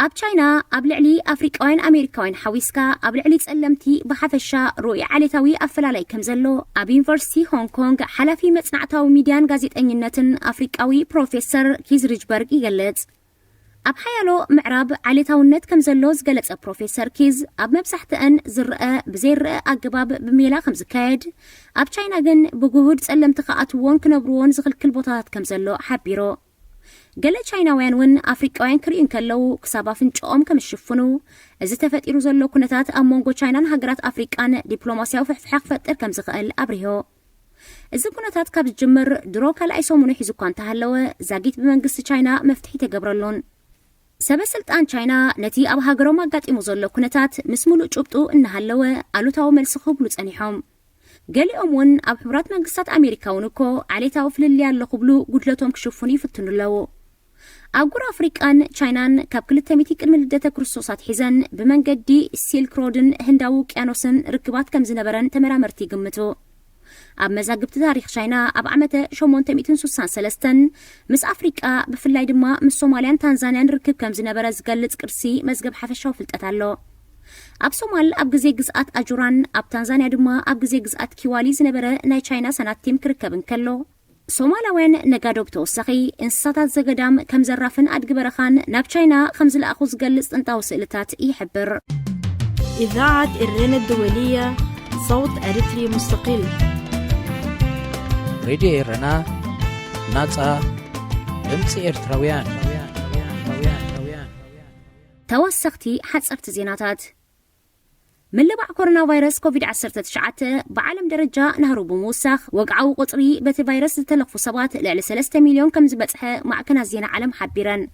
ኣብ ቻይና ኣብ ልዕሊ ኣፍሪቃውያን ኣሜሪካውያን ሓዊስካ ኣብ ልዕሊ ጸለምቲ ብሓፈሻ ርኡይ ዓሌታዊ ኣፈላላይ ከም ዘሎ ኣብ ዩኒቨርሲቲ ሆንግ ኮንግ ሓላፊ መጽናዕታዊ ሚድያን ጋዜጠኝነትን ኣፍሪቃዊ ፕሮፌሰር ኪዝ ሪጅበርግ ይገልጽ። ኣብ ሓያሎ ምዕራብ ዓሌታውነት ከም ዘሎ ዝገለጸ ፕሮፌሰር ኪዝ፣ ኣብ መብዛሕትአን ዝረአ ብዘይረአ ኣገባብ ብሜላ ከም ዝካየድ፣ ኣብ ቻይና ግን ብግሁድ ጸለምቲ ክኣትውዎን ክነብርዎን ዝኽልክል ቦታታት ከም ዘሎ ሓቢሩ። ገለ ቻይናውያን እውን ኣፍሪቃውያን ክርእዩ እንከለዉ ክሳብ ኣፍንጭኦም ከም ዝሽፍኑ፣ እዚ ተፈጢሩ ዘሎ ኩነታት ኣብ መንጎ ቻይናን ሃገራት ኣፍሪቃን ዲፕሎማስያዊ ፍሕፍሓ ክፈጥር ከም ዝኽእል ኣብሪሁ። እዚ ኩነታት ካብ ዝጅምር ድሮ ካልኣይ ሰሙኑ ሒዙ እኳ እንተሃለወ፣ ዛጊት ብመንግስቲ ቻይና መፍትሒ ተገብረሉን። ሰበ ስልጣን ቻይና ነቲ ኣብ ሃገሮም ኣጋጢሙ ዘሎ ኩነታት ምስ ምሉእ ጭብጡ እናሃለወ ኣሉታዊ መልሲ ክህብሉ ጸኒሖም። ገሊኦም እውን ኣብ ሕቡራት መንግስታት ኣሜሪካ እውን እኮ ዓሌታዊ ፍልልይ ኣሎ ክብሉ ጉድለቶም ክሽፍኑ ይፍትኑ ኣለዉ። ኣህጉር ኣፍሪቃን ቻይናን ካብ ክልተ ሚእቲ ቅድሚ ልደተ ክርስቶስ ኣትሒዘን ብመንገዲ ሲልክ ሮድን ህንዳዊ ውቅያኖስን ርክባት ከም ዝነበረን ተመራመርቲ ይግምቱ። ኣብ መዛግብቲ ታሪኽ ቻይና ኣብ ዓመተ ሸሞንተ ሚእትን ሱሳን ሰለስተን ምስ ኣፍሪቃ ብፍላይ ድማ ምስ ሶማልያን ታንዛንያን ርክብ ከም ዝነበረ ዝገልጽ ቅርሲ መዝገብ ሓፈሻዊ ፍልጠት ኣሎ። ኣብ ሶማል ኣብ ግዜ ግዝኣት ኣጁራን ኣብ ታንዛንያ ድማ ኣብ ግዜ ግዝኣት ኪዋሊ ዝነበረ ናይ ቻይና ሳናቲም ክርከብ እንከሎ፣ ሶማላውያን ነጋዶ ብተወሳኺ እንስሳታት ዘገዳም ከም ዘራፍን ኣድጊ በረኻን ናብ ቻይና ከም ዝለኣኹ ዝገልጽ ጥንታዊ ስእልታት ይሕብር። إذاعة إرينا الدولية، صوت أريتري مستقل. ሬድዮ ኤረና፣ ናጻ ድምጺ ኤርትራውያን። ተወሰኽቲ ሓጸርቲ ዜናታት። ምልባዕ ኮሮና ቫይረስ ኮቪድ ዓሰርተ ትሽዓተ ብዓለም ደረጃ ናህሩ ብምውሳኽ፣ ወግዓዊ ቁጽሪ በቲ ቫይረስ ዝተለኽፉ ሰባት ልዕሊ ሰለስተ ሚልዮን ከም ዝበጽሐ ማዕከናት ዜና ዓለም ሓቢረን።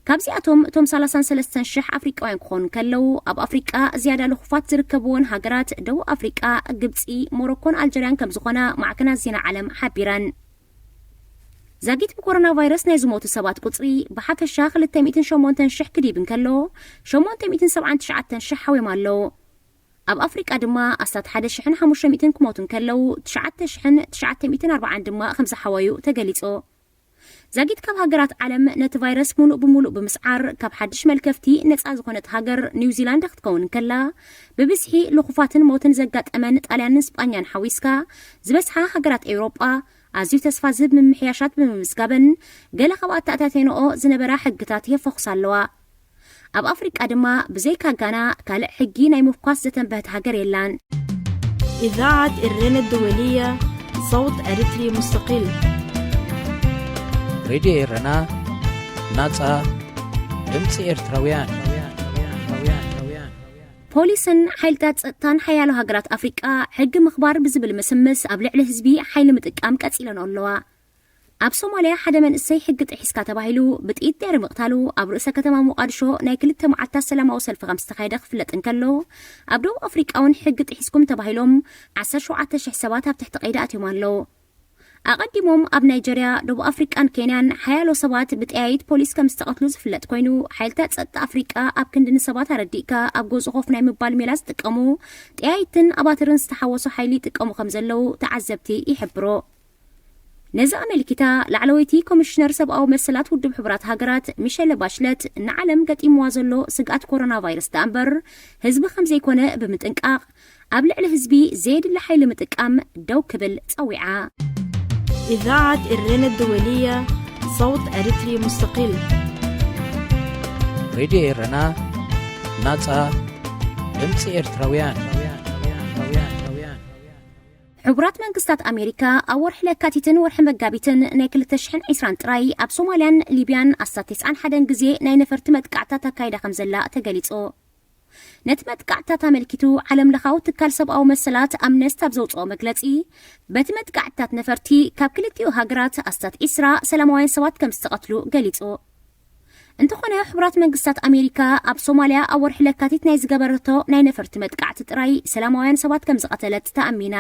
ካብዚኣቶም እቶም ሰላሳን ሰለስተን ሽሕ ኣፍሪቃውያን ክኾኑ ከለዉ፣ ኣብ ኣፍሪቃ ዝያዳ ልኹፋት ዝርከብወን ሃገራት ደቡብ ኣፍሪቃ፣ ግብጺ፣ ሞሮኮን ኣልጀርያን ከም ዝኾና ማዕከናት ዜና ዓለም ሓቢረን። ዛጊት ብኮሮና ቫይረስ ናይ ዝሞቱ ሰባት ቁጽሪ ብሓፈሻ ክልተ ሚእትን ሸሞንተን ሽሕ ክዲብ እንከሎ፣ ሸሞንተ ሚእትን ሰብዓን ትሽዓተን ሽሕ ሓዊም ኣለዉ። ኣብ ኣፍሪቃ ድማ ኣስታት ሓደ ሽሕን ሓሙሽተ ሚእትን ክሞቱ እንከለዉ፣ ትሽዓተ ሽሕን ትሽዓተ ሚእትን ኣርባዓን ድማ ከም ዝሓወዩ ተገሊጹ። ዛጊት ካብ ሃገራት ዓለም ነቲ ቫይረስ ሙሉእ ብሙሉእ ብምስዓር ካብ ሓድሽ መልከፍቲ ነጻ ዝኾነት ሃገር ኒውዚላንድ ክትከውን እንከላ፣ ብብዝሒ ልኹፋትን ሞትን ዘጋጠመን ጣልያንን ስጳኛን ሓዊስካ ዝበዝሓ ሃገራት ኤውሮጳ ኣዝዩ ተስፋ ዝህብ ምምሕያሻት ብምምዝጋበን፣ ገለ ካብ ኣተኣታትየንኦ ዝነበራ ሕግታት የፈኹሳ ኣለዋ። ኣብ ኣፍሪቃ ድማ ብዘይካ ጋና ካልእ ሕጊ ናይ ምፍኳስ ዘተንበህት ሃገር የላን። إذاعة إرينا الدولية، صوت أريتري مستقل. ሬድዮ ኤረና፣ ናጻ ድምጺ ኤርትራውያን። ፖሊስን ሓይልታት ጸጥታን ሓያሎ ሃገራት ኣፍሪቃ ሕጊ ምኽባር ብዝብል ምስምስ ኣብ ልዕሊ ህዝቢ ሓይሊ ምጥቃም ቀጺለን ኣለዋ። ኣብ ሶማልያ ሓደ መንእሰይ ሕጊ ጥሒስካ ተባሂሉ ብጥይት ድሕሪ ምቕታሉ ኣብ ርእሰ ከተማ ሞቓድሾ ናይ ክልተ መዓልታት ሰላማዊ ሰልፊ ከም ዝተኻየደ ክፍለጥ እንከሎ፣ ኣብ ደቡብ ኣፍሪቃ እውን ሕጊ ጥሒስኩም ተባሂሎም ዓሰርተ ሸውዓተ ሽሕ ሰባት ኣብ ትሕቲ ቀይዲ ኣትዮም ኣለዉ። ኣቐዲሞም ኣብ ናይጀርያ፣ ደቡብ ኣፍሪቃን ኬንያን ሓያሎ ሰባት ብጠያይት ፖሊስ ከም ዝተቐትሉ ዝፍለጥ ኮይኑ፣ ሓይልታት ጸጥታ ኣፍሪቃ ኣብ ክንዲ ንሰባት ኣረዲእካ ኣብ ገዝኡ ኮፍ ናይ ምባል ሜላ ዝጥቀሙ ጠያይትን ኣባትርን ዝተሓወሶ ሓይሊ ይጥቀሙ ከም ዘለዉ ተዓዘብቲ ይሕብሩ። ነዚ ኣመልኪታ ላዕለወይቲ ኮሚሽነር ሰብኣዊ መሰላት ውድብ ሕቡራት ሃገራት ሚሸለ ባሽለት ንዓለም ገጢምዋ ዘሎ ስግኣት ኮሮና ቫይረስ ደኣ እምበር ህዝቢ ከም ዘይኮነ ብምጥንቃቕ ኣብ ልዕሊ ህዝቢ ዘየድሊ ሓይሊ ምጥቃም ደው ክብል ጸዊዓ። إذاعة إرينا الدولية، صوت أريتري مستقل. ሬድዮ ኤረና፣ ናጻ ድምጺ ኤርትራውያን። ሕቡራት መንግስታት ኣሜሪካ ኣብ ወርሒ ለካቲትን ወርሒ መጋቢትን ናይ ክልተ ሽሕን ዕስራን ጥራይ ኣብ ሶማልያን ሊብያን ኣስታት ተስዓን ሓደን ግዜ ናይ ነፈርቲ መጥቃዕታት ኣካይዳ ከም ዘላ ተገሊጹ። ነቲ መጥቃዕታት ኣመልኪቱ ዓለም ለኻዊ ትካል ሰብኣዊ መሰላት ኣምነስት ኣብ ዘውፅኦ መግለፂ፣ በቲ መጥቃዕታት ነፈርቲ ካብ ክልቲኡ ሃገራት ኣስታት ዒስራ ሰላማውያን ሰባት ከም ዝተቐትሉ ገሊጹ። እንተኾነ ሕቡራት መንግስታት ኣሜሪካ ኣብ ሶማልያ ኣብ ወርሒ ለካቲት ናይ ዝገበረቶ ናይ ነፈርቲ መጥቃዕቲ ጥራይ ሰላማውያን ሰባት ከም ዝቐተለት ተኣሚና።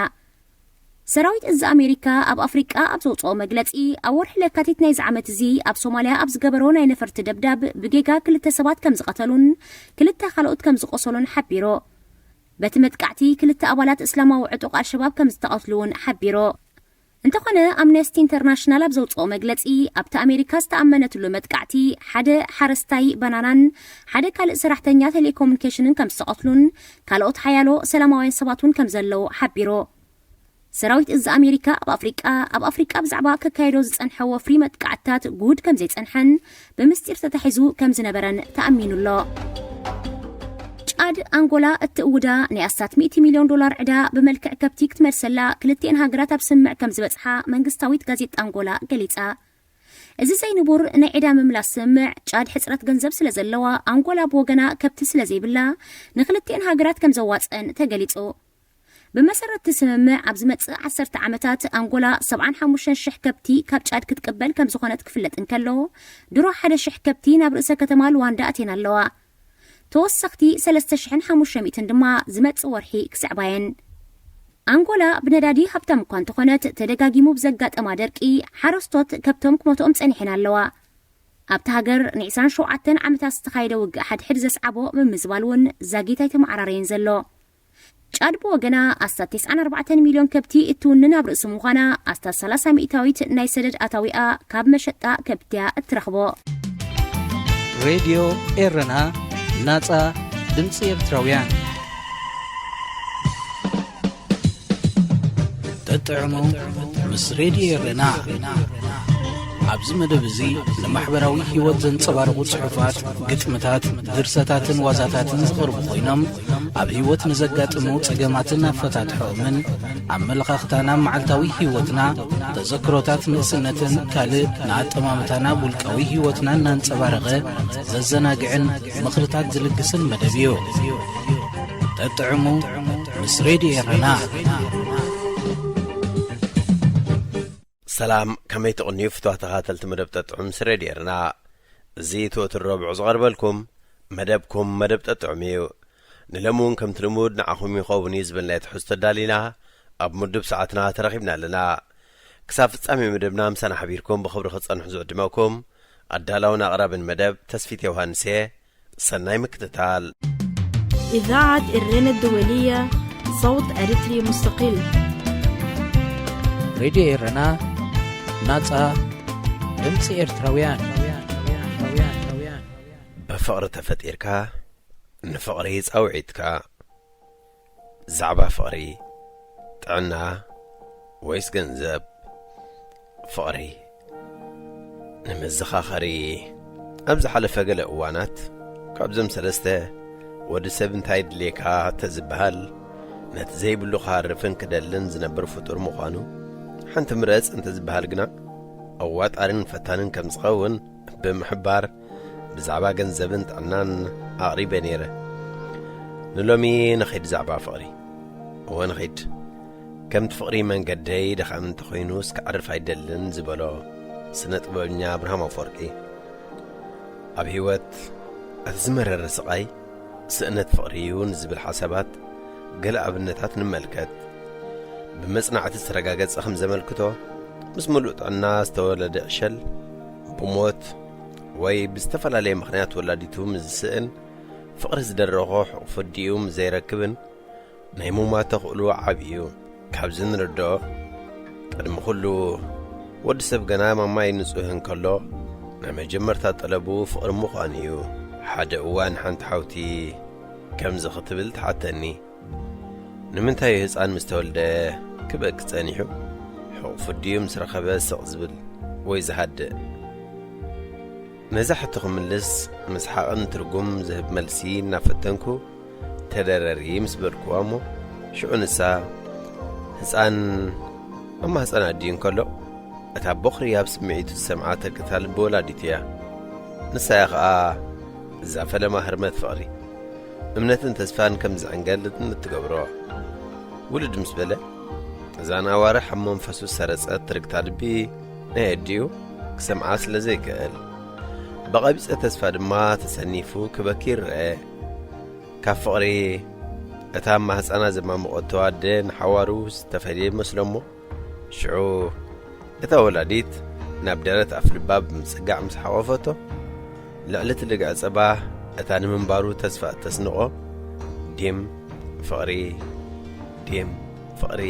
ሰራዊት እዚ ኣሜሪካ ኣብ ኣፍሪቃ ኣብ ዘውፅኦ መግለፂ፣ ኣብ ወርሒ ለካቲት ናይዚ ዓመት እዚ ኣብ ሶማልያ ኣብ ዝገበሮ ናይ ነፈርቲ ደብዳብ ብጌጋ ክልተ ሰባት ከም ዝቐተሉን ክልተ ካልኦት ከም ዝቆሰሉን ሓቢሩ። በቲ መጥቃዕቲ ክልተ ኣባላት እስላማዊ ዕጡቕ ኣልሸባብ ከም ዝተቐትሉ እውን ሓቢሩ። እንተኾነ ኣምነስቲ ኢንተርናሽናል ኣብ ዘውፅኦ መግለፂ፣ ኣብቲ ኣሜሪካ ዝተኣመነትሉ መጥቃዕቲ ሓደ ሓረስታይ ባናናን ሓደ ካልእ ሰራሕተኛ ቴሌኮሙኒኬሽንን ከም ዝተቐትሉን ካልኦት ሓያሎ ሰላማውያን ሰባት እውን ከም ዘለዉ ሓቢሩ። ሰራዊት እዚ ኣሜሪካ ኣብ ኣፍሪቃ ኣብ ኣፍሪቃ ብዛዕባ ከካየዶ ዝጸንሐ ወፍሪ መጥቃዕትታት ጉድ ከም ዘይጸንሐን ብምስጢር ተታሒዙ ከም ዝነበረን ተኣሚኑ ኣሎ። ጫድ ኣንጎላ እትእውዳ ናይ ኣስታት ሚእቲ ሚልዮን ዶላር ዕዳ ብመልክዕ ከብቲ ክትመልሰላ ክልቲኤን ሃገራት ኣብ ስምምዕ ከም ዝበጽሓ መንግስታዊት ጋዜጣ ኣንጎላ ገሊጻ። እዚ ዘይንቡር ናይ ዕዳ ምምላስ ስምምዕ ጫድ ሕጽረት ገንዘብ ስለ ዘለዋ ኣንጎላ ብወገና ከብቲ ስለ ዘይብላ ንክልቲኤን ሃገራት ከም ዘዋጽአን ተገሊጹ። ብመሰረት እቲ ስምምዕ ኣብ ዝመጽእ ዓሰርተ ዓመታት ኣንጎላ ሰብዓን ሓሙሽተን ሽሕ ከብቲ ካብ ጫድ ክትቅበል ከም ዝኾነት ክፍለጥ እንከሎ፣ ድሮ ሓደ ሽሕ ከብቲ ናብ ርእሰ ከተማ ሉዋንዳ ኣትየን ኣለዋ። ተወሰኽቲ ሰለስተ ሽሕን ሓሙሽተ ሚእትን ድማ ዝመጽእ ወርሒ ክስዕባ እየን። ኣንጎላ ብነዳዲ ሃብታም እኳ እንተኾነት፣ ተደጋጊሙ ብዘጋጠማ ደርቂ ሓረስቶት ከብቶም ክሞትኦም ጸኒሐን ኣለዋ። ኣብታ ሃገር ን27 ዓመታት ዝተኻየደ ውግእ ሓድሕድ ዘስዓቦ ምምዝባል እውን ዛጊት ኣይተመዓራረየን ዘሎ። ጫድ ብወገና ኣስታት 94 ሚልዮን ከብቲ እትውንን ኣብ ርእሲ ምዃና፣ ኣስታት 30% ናይ ሰደድ ኣታዊኣ ካብ መሸጣ ከብቲ እያ እትረኽቦ። ሬድዮ ኤረና፣ ናጻ ድምጺ ኤርትራውያን። ጥዑሙ ምስ ሬድዮ ኤረና። ኣብዚ መደብ እዚ ንማሕበራዊ ህይወት ዘንጸባርቑ ጽሑፋት፣ ግጥምታት፣ ድርሰታትን ዋዛታትን ዝቐርቡ ኮይኖም፣ ኣብ ህይወት ንዘጋጥሙ ጸገማትን ኣፈታትሖምን፣ ኣመለኻኽታና፣ መዓልታዊ ህይወትና፣ ተዘክሮታት ንእስነትን ካልእ ንኣጠማምታና፣ ውልቃዊ ህይወትና እናንጸባረቐ ዘዘናግዕን ምኽርታት ዝልግስን መደብ እዩ። ጠጥዕሙ ምስ ሬድዮ ኤረና። ሰላም፣ ከመይ ትቕንዩ ፍትዋ ተኻተልቲ መደብ ጠጥዑም ምስ ሬድዮ ኤረና? እዚ ትወትር ረብዑ ዝቐርበልኩም መደብኩም መደብ ጠጥዑም እዩ። ንሎሚ እውን ከምቲ ልሙድ ንዓኹም ይኸውን እዩ ዝበልናዮ ትሕዝቶ ኣዳሊና ኣብ ምዱብ ሰዓትና ተረኺብና ኣለና። ክሳብ ፍጻሜ መደብና ምሳና ሓቢርኩም ብኽብሪ ክጸንሑ ዝዕድመኩም ኣዳላውን ኣቕራብን መደብ ተስፊት ዮሃንስ እየ። ሰናይ ምክትታል። إذاعة إرينا الدولية، صوت أريتري مستقل. ሬድዮ ኤረና፣ ናጻ ድምጺ ኤርትራውያን። ብፍቕሪ ተፈጢርካ፣ ንፍቕሪ ጻውዒትካ። ዛዕባ ፍቕሪ፣ ጥዕና ወይስ ገንዘብ? ፍቕሪ ንመዘኻኸሪ። ኣብ ዝሓለፈ ገለ እዋናት፣ ካብዞም ሰለስተ፣ ወዲ ሰብ እንታይ ድልየካ ተዝበሃል፣ ነቲ ዘይብሉ ክሃርፍን ክደልን ዝነብር ፍጡር ምዃኑ፣ ሓንቲ ምረጽ እንተዝበሃል ግና፣ ኣዋጣሪን ፈታንን ከም ዝኸውን ብምሕባር፣ ብዛዕባ ገንዘብን ጥዕናን ኣቕሪበ ነይረ። ንሎሚ ንኺድ ዛዕባ ፍቕሪ። እወ ንኺድ። ከምቲ ፍቕሪ መንገደይ ደኻሚ እንተኾይኑስ ክዓርፍ ኣይደልን ዝበሎ ስነ ጥበበኛ ኣብርሃም ኣፈወርቂ፣ ኣብ ህይወት እቲ ዝመረረ ስቓይ ስእነት ፍቕሪ እዩ ንዝብል ሓሳባት ገለ ኣብነታት ንመልከት። ብመጽናዕቲ ዝተረጋገጸ ከም ዘመልክቶ፣ ምስ ምሉእ ጥዕና ዝተወለደ ዕሸል ብሞት ወይ ብዝተፈላለየ ምኽንያት ወላዲቱ ምስ ዝስእን፣ ፍቕሪ ዝደረኾ ሕቑፉ ኣዲኡ ምስ ዘይረክብን ናይ ምሟት ተኽእሎ ዓቢ እዩ። ካብዚ ንርድኦ፣ ቅድሚ ኩሉ ወዲ ሰብ ገና ማማይ ንጹህ እንከሎ፣ ናይ መጀመርታ ጠለቡ ፍቕሪ ምዃኑ እዩ። ሓደ እዋን ሓንቲ ሓውቲ ከምዚ ክትብል ትሓተኒ፣ ንምንታይ እዩ ህጻን ምስ ተወልደ ክበኪ ጸኒሑ? ሕቑፉ ድዩ ምስ ረኸበ ስቕ ዝብል ወይ ዝሃድእ? ነዛ ሕቶ ክምልስ ምስሓቕን ትርጉም ዝህብ መልሲ እናፈተንኩ፣ ተደረሪ ምስ በልኩዋ እሞ፣ ሽዑ ንሳ፣ ህጻን ኣብ ማህጸን ኣዲኡ እንከሎ፣ እታ ቦኽሪ ኣብ ስምዒቱ ዝሰምዓ ትርግታ ልቢ ወላዲቱ እያ። ንሳ እያ ኸኣ እዛ ፈለማ ህርመት ፍቕሪ፣ እምነትን ተስፋን ከም ዝዕንገል እትገብሮ። ውልድ ምስ በለ፣ እዛ ንኣዋርሕ ኣብ መንፈሱ ዝሰረጸት ትርግታ ልቢ ናይ ኣዲኡ ክሰምዓ ስለ ዘይክእል፣ ብቐቢጸ ተስፋ ድማ ተሰኒፉ ክበኪ ይረአ። ካብ ፍቕሪ እታ ኣብ ማህጸና ዘማመቖቶ ኣደ ንሓዋሩ ዝተፈልየ ይመስሎ እሞ፣ ሽዑ እታ ወላዲት ናብ ደረት ኣፍልባ ብምጽጋዕ ምስ ሓቖፈቶ፣ ልዕሊ እቲ ልግዐ ጸባ እታ ንምንባሩ ተስፋ እተስንቖ፣ ዲም ፍቕሪ፣ ዲም ፍቕሪ፣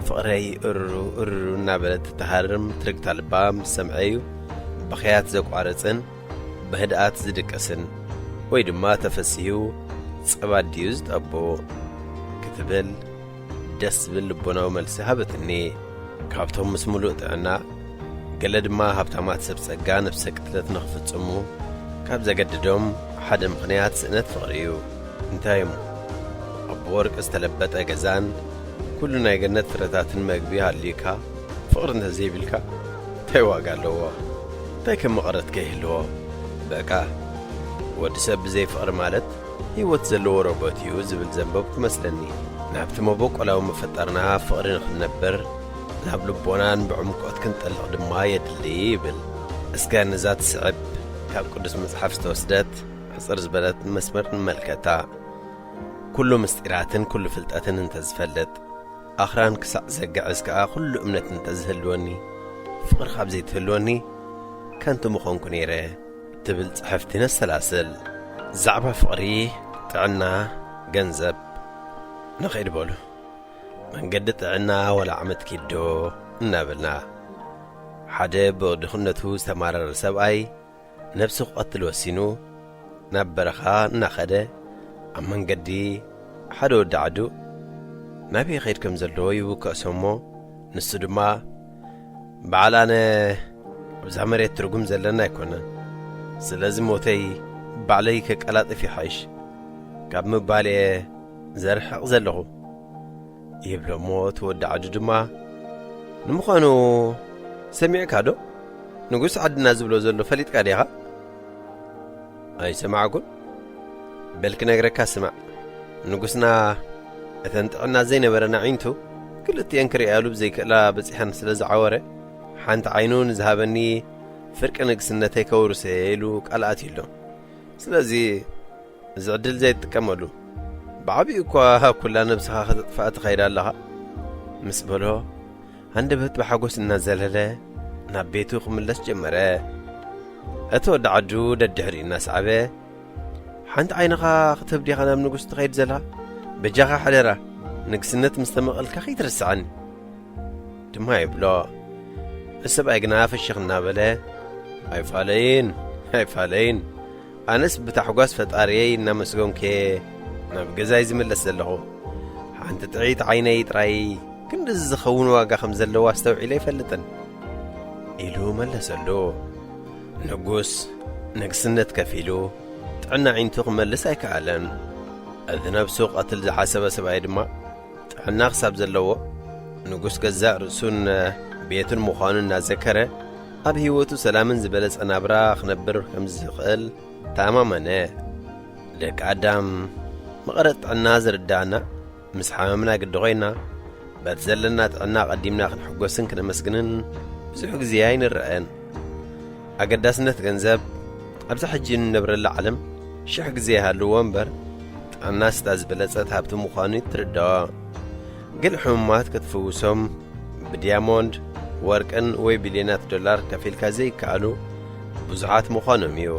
ፍቕረይ እሩ እሩ እናበለት እትሃርም ትርግታ ልባ ምስ ሰምዐ እዩ ብኽያት ዘቋርጽን ብህድኣት ዝድቅስን፣ ወይ ድማ ተፈሲሁ ጸባ ድዩ ዝጠቡ? ክትብል ደስ ዝብል ልቦናዊ መልሲ ሃበትኒ። ካብቶም ምስ ምሉእ ጥዕና፣ ገለ ድማ ሃብታማት ሰብ ጸጋ ነብሰ ቅትለት ንኽፍጽሙ ካብ ዘገድዶም ሓደ ምኽንያት ስእነት ፍቕሪ እዩ። እንታይ እሞ? ኣቦ ወርቂ ዝተለበጠ ገዛን ኩሉ ናይ ገነት ፍረታትን መግቢ ሃልዩካ፣ ፍቕሪ እንተዘይብልካ እንታይ ዋጋ ኣለዎ? እንታይ ከም መቐረትከ ይህልዎ? በቃ፣ ወዲ ሰብ ብዘይ ፍቕሪ ማለት ህይወት ዘለዎ ሮቦት እዩ ዝብል ዘንበብኩ መስለኒ። ናብቲ መበቆላዊ መፈጠርና ፍቕሪ ንኽንነብር፣ ናብ ልቦናን ብዕምቆት ክንጠልቕ ድማ የድሊ ይብል። እስከ ነዛ ትስዕብ ካብ ቅዱስ መጽሓፍ ዝተወስደት ሕጽር ዝበለት መስመር ንመልከታ። ኩሉ ምስጢራትን ኩሉ ፍልጠትን እንተዝፈልጥ፣ ኣኽራን ክሳዕ ዘግዕዝ ከኣ ኩሉ እምነት እንተዝህልወኒ፣ ፍቕሪ ካብ ዘይትህልወኒ፣ ከንቱ ምኾንኩ ነይረ ትብል ጽሕፍቲ ነሰላስል። ዛዕባ ፍቕሪ፣ ጥዕና፣ ገንዘብ ንኸይድ በሉ። መንገዲ ጥዕና ወላ ዓመት ኪዶ እናበልና፣ ሓደ ብድኽነቱ ዝተማረረ ሰብኣይ ነብሱ ክቐትል ወሲኑ ናብ በረኻ እናኸደ፣ ኣብ መንገዲ ሓደ ወዲ ዓዱ ናበይ ይኸይድ ከም ዘለዎ ይውከሶ እሞ፣ ንሱ ድማ፣ "በዓል ኣነ ኣብዛ መሬት ትርጉም ዘለና ኣይኮነን። ስለዚ ሞተይ ባዕለይ ከቀላጥፍ ይሓይሽ" ካብ ምባል እየ ዘርሕቕ ዘለኹ። ይብሎ እሞ እቲ ወዲ ዓዱ ድማ፣ "ንምዃኑ ሰሚዕካ ዶ? ንጉስ ዓድና ዝብሎ ዘሎ ፈሊጥካ ዲኻ?" "ኣይሰማዕኩን። በል ክነግረካ ስማዕ። ንጉስና እተን ጥዕና ዘይነበረን ኣዒንቱ ክልቲኤን ክርእያሉ ብዘይክእላ በጺሐን ስለ ዝዓወረ፣ ሓንቲ ዓይኑ ንዝሃበኒ ፍርቂ ንግስነተይ ከውርሰ ኢሉ ቃል ኣትዩሎ። ስለዚ እዚ ዕድል ዘይትጥቀመሉ። ብዓቢኡ እኳ ኩላ ነብስኻ ከተጥፍኣ ትኸይድ ኣለኻ" ምስ በሎ፣ ሃንደበት ብሓጎስ እናዘለለ ናብ ቤቱ ክምለስ ጀመረ። እቲ ወዲ ዓዱ ደድሕሪኡ እናሰዓበ፣ "ሓንቲ ዓይንኻ ክትህብ ዲኻ ናብ ንጉስ ትኸይድ ዘለኻ? በጃኻ ሓደራ፣ ንግስነት ምስ ተመቐልካ ከይትርስዓኒ" ድማ ይብሎ። እቲ ሰብኣይ ግና ፍሽኽ እናበለ፣ "ኣይፋለይን፣ ኣይፋለይን። ኣነስ ብታሕጓስ ፈጣሪየይ እናመስገንኩ እየ ናብ ገዛይ ዝምለስ ዘለኹ። ሓንቲ ጥዕይቲ ዓይነይ ጥራይ ክንድዚ ዝኸውን ዋጋ ከም ዘለዋ ኣስተውዒለ ኣይፈልጥን" ኢሉ መለሰሉ። ንጉስ ንግስነት ከፊሉ ጥዕና ኣዒንቱ ክመልስ ኣይከኣለን። እቲ ነብሱ ቀትል ዝሓሰበ ሰብኣይ ድማ ጥዕና ክሳብ ዘለዎ፣ ንጉስ ገዛእ ርእሱን ቤቱን ምዃኑ እናዘከረ፣ ኣብ ህይወቱ ሰላምን ዝበለጸ ናብራ ክነብር ከም ዝኽእል ተኣማመነ። ደቂ ኣዳም መቐረት ጥዕና ዝርዳእና ምስ ሓመምና ግዲ ኮይና፣ በቲ ዘለና ጥዕና ቀዲምና ክንሕጎስን ክነመስግንን ብዙሕ ግዜ ኣይንረአን። ኣገዳስነት ገንዘብ ኣብዛ ሕጂ እንነብረላ ዓለም ሽሕ ግዜ ይሃልዎ እምበር፣ ጥዕናስ እታ ዝበለጸት ሃብቲ ምዃኑ ትርድኦ። ገለ ሕሙማት ክትፍውሶም ብዲያሞንድ፣ ወርቅን ወይ ቢልዮናት ዶላር ከፊልካ ዘይከኣሉ ብዙሓት ምዃኖም እዩ።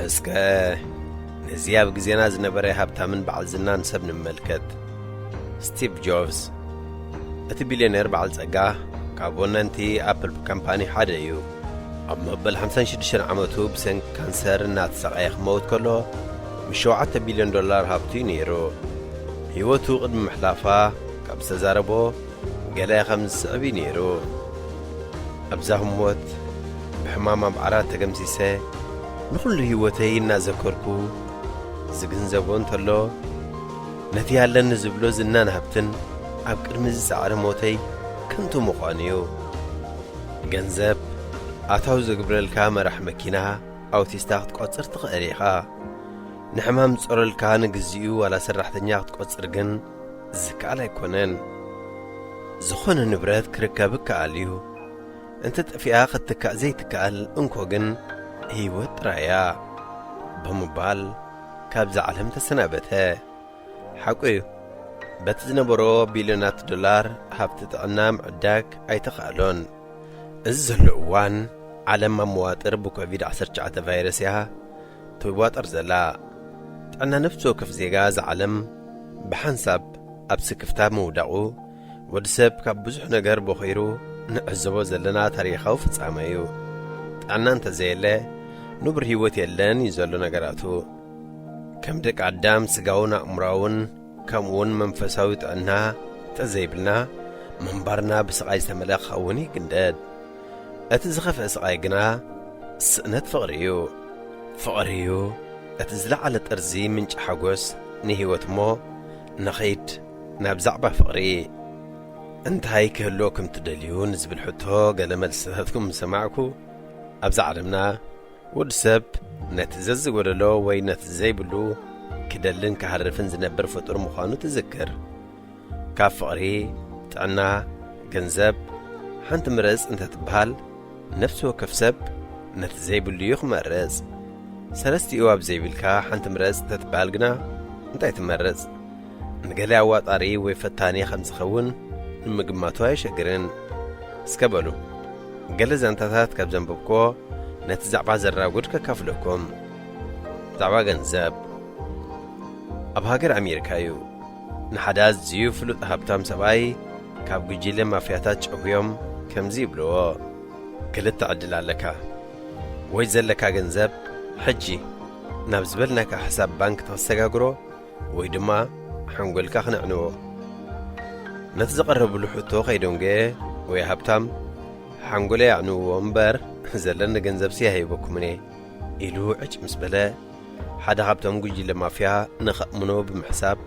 እስከ ነዚ ኣብ ግዜና ዝነበረ ሃብታምን በዓል ዝናን ሰብ ንመልከት። ስቲቭ ጆብስ፣ እቲ ቢልዮነር በዓል ጸጋ፣ ካብ ወነንቲ ኣፕል ካምፓኒ ሓደ እዩ። ኣብ መበል ሓምሳን ሽዱሽተን ዓመቱ ብሰንኪ ካንሰር እናተሰቓየ ክመውት ከሎ፣ ምስ ሸውዓተ ቢልዮን ዶላር ሃብቱ እዩ ነይሩ። ህይወቱ ቅድሚ ምሕላፋ ካብ ዝተዛረቦ ገለ ከም ዝስዕብ እዩ ነይሩ። ኣብዛ ህሞት ብሕማም ኣብ ዓራት ተገምሲሰ፣ ንኹሉ ህይወተይ እናዘከርኩ ዝግንዘቦ እንተሎ፣ ነቲ ያለኒ ዝብሎ ዝናን ሃብትን ኣብ ቅድሚ ዝጸዓረ ሞተይ ከንቱ ምዃኑ እዩ። ገንዘብ ኣታዊ ዝግብረልካ መራሕ መኪና ኣውቲስታ ክትቆጽር ትኽእል ኢኻ። ንሕማም ዝጾረልካ ንግዚኡ ዋላ ሰራሕተኛ ክትቆጽር ግን ዝከኣል ኣይኮነን። ዝኾነ ንብረት ክርከብ ይከኣል እዩ። እንተ ጠፊኣ ክትትካእ ዘይትከኣል እንኮ ግን ህይወት ጥራይ እያ ብምባል ካብዛ ዓለም ተሰናበተ። ሓቁ እዩ፣ በቲ ዝነበሮ ቢልዮናት ዶላር ሃብቲ ጥዕና ምዕዳግ ኣይተኻእሎን። እዚ ዘሎ እዋን ዓለም ኣብ መዋጥር ብኮቪድ ዓሰርተ ትሽዓተ ቫይረስ እያ ትዋጠር ዘላ። ጥዕና ነፍሲ ወከፍ ዜጋ እዛ ዓለም ብሓንሳብ ኣብ ስክፍታ ምውዳቑ፣ ወዲ ሰብ ካብ ብዙሕ ነገር ቦኺሩ ንዕዘቦ ዘለና ታሪኻዊ ፍጻመ እዩ። ጥዕና እንተዘየለ፣ ንቡር ህይወት የለን እዩ ዘሎ ነገራቱ። ከም ደቂ ኣዳም ስጋውን ኣእምሮኣውን ከምኡውን መንፈሳዊ ጥዕና እንተዘይብልና፣ ምንባርና ብስቓይ ዝተመልአ ክኸውን ይግደድ። እቲ ዝኸፍአ ስቓይ ግና ስእነት ፍቕሪ እዩ። ፍቕሪ እዩ እቲ ዝለዓለ ጥርዚ ምንጪ ሓጎስ ንህይወት እሞ፣ ንኸይድ ናብ ዛዕባ ፍቕሪ። እንታይ ክህልወኩም ትደልዩ ንዝብል ሕቶ ገለ መልስታትኩም ምስ ሰማዕኩ፣ ኣብዛ ዓለምና ወዲ ሰብ ነቲ ዘዝጎደሎ ወይ ነቲ ዘይብሉ ክደልን ክሃርፍን ዝነብር ፍጡር ምዃኑ ትዝክር። ካብ ፍቕሪ፣ ጥዕና፣ ገንዘብ ሓንቲ ምረጽ እንተትበሃል፣ ነፍሲ ወከፍ ሰብ ነቲ ዘይብሉ እዩ ክመርጽ። ሰለስቲኡ ኣብ ዘይብልካ ሓንቲ ምረጽ እንተትበሃል ግና እንታይ ትመርጽ? ንገለ ኣዋጣሪ ወይ ፈታኒ ከም ዝኸውን ንምግማቱ ኣየሸግርን። እስከ በሉ፣ ገለ ዛንታታት ካብ ዘንበብክዎ ነቲ ዛዕባ ዘራጉድ ከካፍለኩም። ዛዕባ ገንዘብ። ኣብ ሃገር ኣሜሪካ እዩ። ንሓደ ኣዝዩ ፍሉጥ ሃብታም ሰብኣይ ካብ ጉጅለ ማፍያታት ጨውዮም ከምዚ ይብልዎ፣ "ክልተ ዕድል ኣለካ። ወይ ዘለካ ገንዘብ ሕጂ ናብ ዝበልናካ ሕሳብ ባንክ ተሰጋግሮ፣ ወይ ድማ ሓንጎልካ ክነዕንዎ." ነቲ ዝቐረብሉ ሕቶ ከይደንጎየ፣ "ወይ ሃብታም፣ ሓንጎለይ ኣዕንውዎ እምበር፣ ዘለኒ ገንዘብሲ ኣይህበኩምን እየ" ኢሉ ዕጭ ምስ በለ፣ ሓደ ካብቶም ጉጅለ ማፍያ ንኸእምኖ ብምሕሳብ፣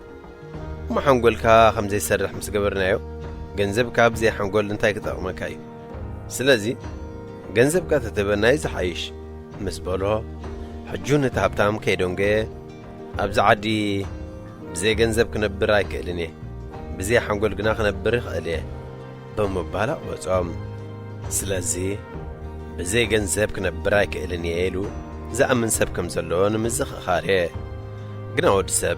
"እሞ ሓንጎልካ ከም ዘይሰርሕ ምስ ገበርናዮ፣ ገንዘብካ ብዘይ ሓንጎል እንታይ ክጠቕመካ እዩ? ስለዚ ገንዘብካ ተትህበና እዩ ዝሓይሽ" ምስ በሎ፣ ሕጂ ነቲ ሃብታም ከይደንጎየ፣ "ኣብዚ ዓዲ ብዘይ ገንዘብ ክነብር ኣይክእልን እየ፣ ብዘይ ሓንጎል ግና ክነብር እኽእል እየ" ብምባል ኣቕበጾም። ስለዚ ብዘይ ገንዘብ ክነብር ኣይክእልን እየ ኢሉ ዝኣምን ሰብ ከም ዘሎ ንምዝኽኻር እየ። ግና ወዲ ሰብ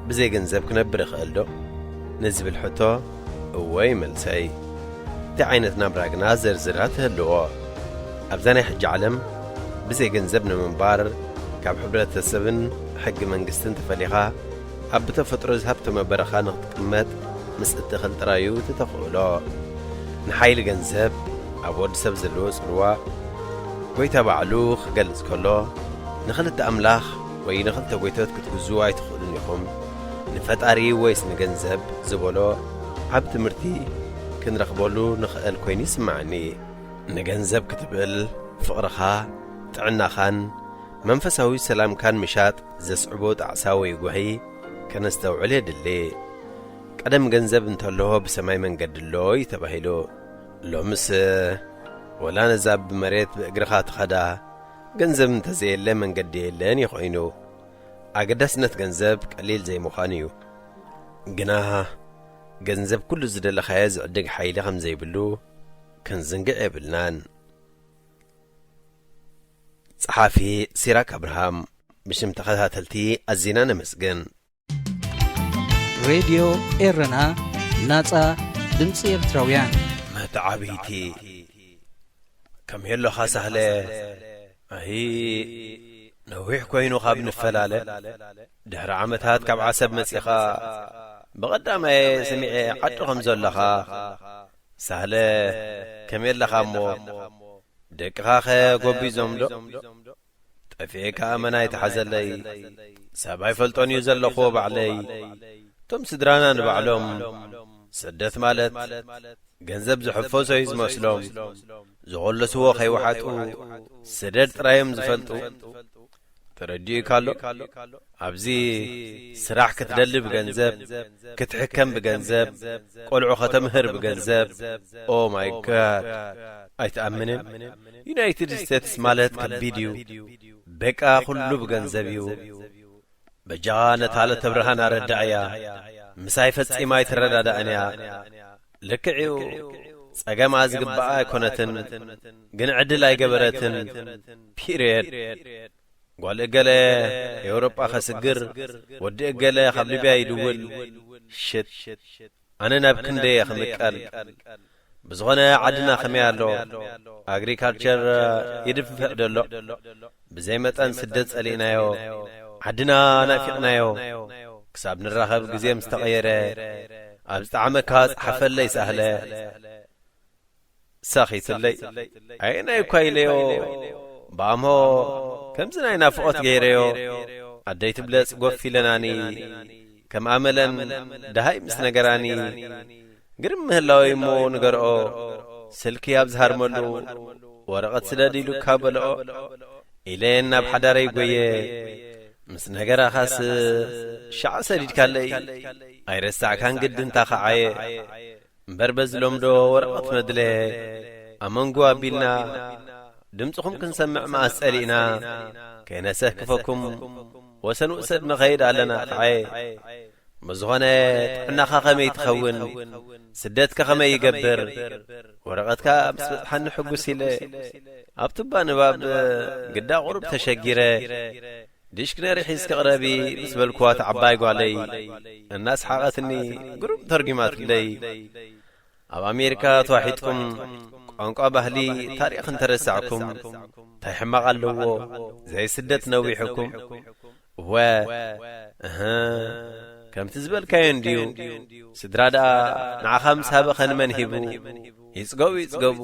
ብዘይ ገንዘብ ክነብር ይኽእል ዶ ንዝብል ሕቶ፣ እወ እዩ መልሰይ። እቲ ዓይነት ናብራ ግና ዝርዝራት ይህልዎ። ኣብዛ ናይ ሕጂ ዓለም ብዘይ ገንዘብ ንምንባር፣ ካብ ሕብረተሰብን ሕጊ መንግስትን ተፈሊኻ፣ ኣብ ብተፈጥሮ ዝሃብተመ በረኻ ንኽትቅመጥ ምስ እትኽእል ጥራይ እዩ እቲ ተኽእሎ። ንሓይሊ ገንዘብ ኣብ ወዲ ሰብ ዘለዎ ጽልዋ፣ ጎይታ ባዕሉ ክገልጽ ከሎ፣ "ንኽልተ ኣምላኽ ወይ ንኽልተ ጎይቶት ክትግዝኡ ኣይትኽእሉን ኢኹም፣ ንፈጣሪ ወይስ ንገንዘብ?" ዝበሎ ዓቢ ትምህርቲ ክንረኽበሉ ንኽእል ኮይኑ ይስምዓኒ። ንገንዘብ ክትብል ፍቕርኻ፣ ጥዕናኻን መንፈሳዊ ሰላምካን ምሻጥ ዘስዕቦ ጣዕሳ ወይ ጓሂ ከነስተውዕል የድሊ። ቀደም ገንዘብ እንተሎ ብሰማይ መንገዲ ኣሎ እዩ ተባሂሉ። ሎምስ ወላ ነዛ ብመሬት ብእግርኻ ትኸዳ ገንዘብ እንተዘየለ መንገዲ የለን እዩ ኮይኑ። ኣገዳስነት ገንዘብ ቀሊል ዘይምዃን እዩ። ግና ገንዘብ ኩሉ ዝደለኻዮ ዝዕድግ ሓይሊ ከም ዘይብሉ ክንዝንግዕ የብልናን። ጸሓፊ ሲራክ ኣብርሃም። ብሽም ተኸታተልቲ ኣዚና ነመስግን። ሬድዮ ኤረና፣ ናጻ ድምጺ ኤርትራውያን። መተዓብይቲ። ከም የሎኻ ሳህለ። ኣሂ፣ ነዊሕ ኮይኑ ካብ ንፈላለ፣ ድሕሪ ዓመታት ካብ ዓሰብ መጺኻ፣ ብቐዳማየ ስሚዐ ዓዲ ከም ዘለኻ። ሳህለ፣ ከም የለኻ እሞ፣ ደቅኻኸ ጎቢዞም ዶ? ጠፊኤካ ኣመና ኣይትሓዘለይ። ሰብ ኣይፈልጦን እዩ ዘለኹዎ ባዕለይ። እቶም ስድራና ንባዕሎም፣ ስደት ማለት ገንዘብ ዝሕፈሶ እዩ ዝመስሎም። ዝኸለስዎ ከይወሓጡ ስደድ ጥራዮም ዝፈልጡ። ተረዲኡካ ኣሎ? ኣብዚ ስራሕ ክትደሊ ብገንዘብ፣ ክትሕከም ብገንዘብ፣ ቆልዑ ከተምህር ብገንዘብ። ኦ ማይ ጋድ! ኣይትኣምንን? ዩናይትድ ስቴትስ ማለት ከቢድ እዩ። በቃ ኩሉ ብገንዘብ እዩ። በጃኻ ነታ ለተብርሃን ኣረዳእያ። ምሳይ ፈጺማ ኣይትረዳዳእን እያ። ልክዕ እዩ። ጸገማ ዝግባኣ ኣይኮነትን፣ ግን ዕድል ኣይገበረትን። ፒርየድ። ጓል እገለ ኤውሮጳ ከስግር፣ ወዲ እገለ ካብ ሊብያ ይድውል። ሽት። ኣነ ናብ ክንደየ ክምቀል። ብዝኾነ ዓድና ከመይ ኣሎ? ኣግሪካልቸር ይድንፍዕ ደሎ? ብዘይ መጠን ስደት ጸሊእናዮ፣ ዓድና ናፊቕናዮ። ክሳብ ንራኸብ ግዜ ምስ ተቐየረ፣ ኣብ ዝጠዓመካ ጸሓፈለይ ሳህለ። ሳኺትለይ። ኣየናይ እኳ ኢለዮ፣ ብኣምሆ ከምዚ ናይ ናፍቖት ገይረዮ። ኣደይ ትብለጽ ጎፍ ኢለናኒ፣ ከም ኣመለን ደሃይ ምስ ነገራኒ። ግርም ምህላወይ እሞ ንገርኦ፣ ስልኪ ኣብ ዝሃርመሉ፣ ወረቐት ስደድ ኢሉካ በልኦ። ኢለ ናብ ሓዳረይ ጎየ። ምስ ነገራኻስ ሻዕ ሰዲድካለይ። ኣይረሳዕካን ግድንታ ኸዓየ። እምበር በዚ ሎምዶ ወረቐት መድለ ኣብ መንጎ ኣቢልና ድምፅኹም ክንሰምዕ መኣስ ጸሊእና። ከይነሰክፈኩም ወሰን ውሰድ ንኸይድ ኣለና ኸዓየ። ብዝኾነ ጥዕናኻ ከመይ ትኸውን? ስደትከ ከመይ ይገብር? ወረቐትካ ምስ በጽሓኒ ሕጉስ ኢለ ኣብ ቱባ ንባብ ግዳ ቁሩብ ተሸጊረ። ዲሽክነሪ ሒዝኪ ቅረቢ ምስ በልኩዋ እታ ዓባይ ጓለይ እናስሓቐትኒ ግሩም ተርጒማትለይ። ኣብ ኣሜሪካ ተዋሒጥኩም ቋንቋ፣ ባህሊ፣ ታሪኽ እንተረሳዕኩም፣ እንታይ ሕማቕ ኣለዎ? ዘይስደት ነዊሕኩም። እወ፣ እህ፣ ከምቲ ዝበልካዮ እንድዩ። ስድራ ደኣ ንዓኻ ምስ ሃበ ኸንመን ሂቡ? ይጽገቡ ይጽገቡ፣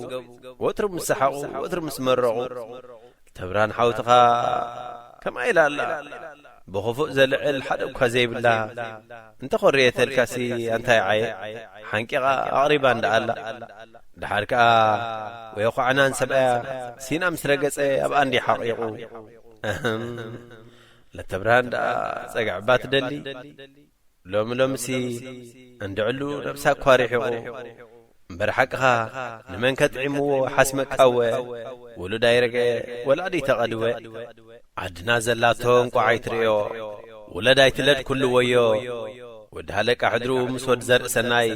ወትሩ ምስ ሰሓቑ፣ ወትሩ ምስ መረቑ። ተብራን ሓውትኻ ከምኣ ኢላ ኣላ። ብኽፉእ ዘልዕል ሓደ እኳ ዘይብላ። እንተ ኾርየተልካሲ ኣንታይ ዓየ? ሓንቂቓ ኣቕሪባ እንዳ ኣላ። ደሓር ከኣ ወየኳዕናን ሰብኣያ ሲና ምስ ረገጸ ኣብኣ እንዲ ሓቒቑ። እህም፣ ለተብርሃን ደኣ ጸግዕባ ትደሊ። ሎሚ ሎምሲ እንድዕሉ ነብሳ እኳ ሪሒቑ። እምበር ሓቅኻ ንመን ከጥዒምዎ ሓስመቃወ። ውሉድ ኣይረግአ ወላዲ ተቐድወ። ዓድና ዘላቶ እንቋዕ ኣይትርእዮ። ውለድ ኣይትለድ ኩሉ ወዮ። ወዲ ሃለቃ ሕድሩ ምስ ወዲ ዘርኢ ሰናይ።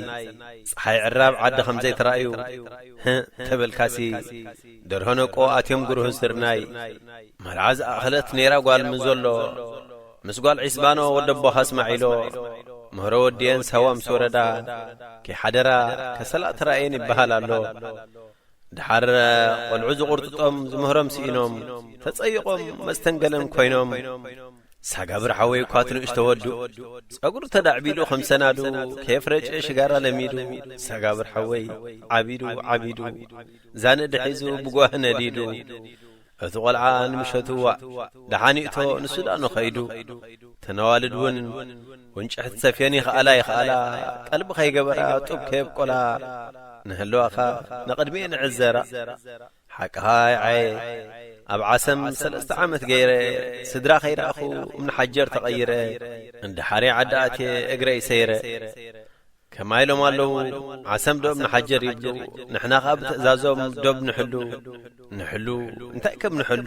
ጸሓይ ዕራብ ዓዲ ከም ዘይተራእዩ። ህእ ተበልካሲ ደርሆ ነቆ ኣትዮም ግሩህ ስርናይ። መርዓ ዝኣኸለት ነይራ ጓል ምን ዘሎ። ምስ ጓል ዒስባኖ ወደቦኻ እስማዒሎ። ምህሮ ወድየን ሳዋ ምስ ወረዳ። ከይሓደራ ከሰላ ተራእየን ይበሃል ኣሎ። ደሓር ቆልዑ ዝቑርጥጦም ዝምህሮም ስኢኖም። ተጸይቖም መስተንገለን ኮይኖም። ሳጋብር ሓወይ እኳ እቲ ንእሽቶ ወዱ። ጸጉሩ ተዳዕቢሉ ከም ሰናዱ። ከየፍረጨ ሽጋራ ለሚዱ። ሳጋብር ሓወይ ዓቢዱ ዓቢዱ። ዛንእዲ ሒዙ ብጓህ ነዲዱ። እቲ ቈልዓ ንምሸቱ ዋእ ደሓን ይእቶ ንሱዳኑ ኸይዱ። ተነዋልድ እውን ውንጭሕቲ ሰፍየን ይኽኣላ ይኽኣላ። ቀልቢ ኸይገበራ ጡብ ከየብቆላ። ንህልዋኻ ንቕድሚኤ ንዕዘራ። ሓቅኻ ይዓየ ኣብ ዓሰም ሰለስተ ዓመት ገይረ። ስድራ ኸይረኣኹ እምኒ ሓጀር ተቐይረ። እንድሓር ዓዲ ኣትየ እግረይ ሰይረ። ከማይ ኢሎም ኣለዉ ዓሰም ዶብ ንሓጀር ይብሉ። ንሕና ኸኣ ብትእዛዞም ዶብ ንሕሉ። ንሕሉ እንታይ ከም ንሕሉ?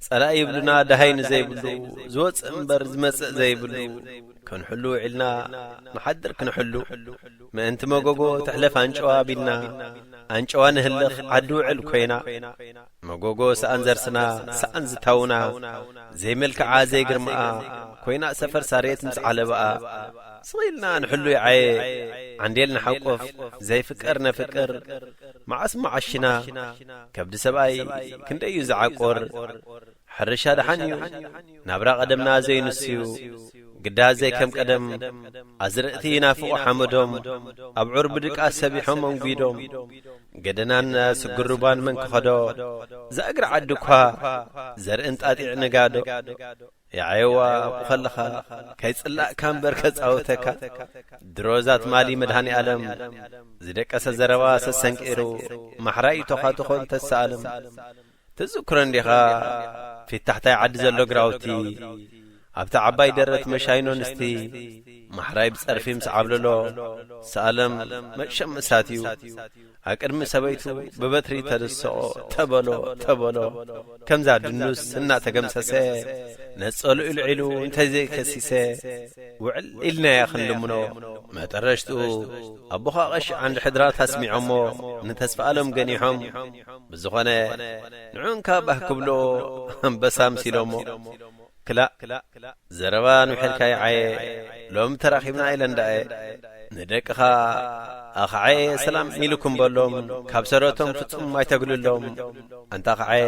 ጸላኢ ይብሉና ደሃይ ንዘይብሉ። ዝወጽእ እምበር ዝመጽእ ዘይብሉ። ክንሕሉ ውዒልና ንሓድር ክንሕሉ። ምእንቲ መጎጎ ትሕለፍ ኣንጨዋ ቢልና። ኣንጨዋ ንህልኽ ዓዲ ውዕል ኮይና። መጎጎ ሰኣን ዘርስና ሰኣን ዝታውና። ዘይመልክዓ ዘይግርምኣ ኮይና ሰፈር ሳሬት ምስ ዓለባኣ። ስቕ ኢልና ንሕሉ ይዓየ ዓንዴል ንሓቆፍ። ዘይፍቀር ነፍቅር መዓስ መዓሽና። ከብዲ ሰብኣይ ክንደይ እዩ ዝዓቁር። ሕርሻ ደሓን እዩ ናብራ ቀደምና ዘይንስዩ። ግዳ ዘይከም ቀደም ኣዝርእቲ ይናፍቑ ሓመዶም። ኣብ ዑር ብድቃስ ሰቢሖም ኣንጒዶም። ገደናን ስግሩባን መን ክኸዶ? ዛእግሪ ዓዲ እኳ ዘርእን ጣጢዕ ንጋዶ። የዓየዋ ኣብኡ ኸለኻ ከይጽላእካ እምበር ከጻውተካ። ድሮ እዛ ትማሊ መድሃኒ ኣለም ዝደቀሰ ዘረባ ሰሰንቂሩ። ማሕራይ ቶኻቶኾን ተሰኣለም። ትዝክሮ እንዲኻ ፊት ታሕታይ ዓዲ ዘሎ ግራውቲ ኣብታ ዓባይ ደረት መሻይኖ ኣንስቲ። ማሕራይ ብጸርፊ ምስ ዓብለሎ ሰኣለም መሸም እሳት እዩ። ኣቅድሚ ሰበይቱ ብበትሪ ተደስቆ። ተበሎ ተበሎ ከምዛ ድኑስ እናተገምሰሰ። ነጸሉ ኢልዒሉ እንተዘይከሲሰ ውዕል ኢልናያ ክንልምኖ። መጠረሽትኡ ኣቦኻ ቀሺ ዓንዲ ሕድራት ኣስሚዖሞ። ንተስፋ ኣለም ገኒሖም ብዝኾነ ንዑንካ ባህ ክብሎ ኣንበሳ ምሲሎሞ። ክላእ ዘረባ ንውሕልካ ይዓየ ሎም ተራኺብና ኢለ እንዳየ። ንደቅኻ ኣኽዓየ ሰላም ኢልኩም በሎም። ካብ ሰረቶም ፍጹም ኣይተግልሎም። ኣንታ ኣኽዓየ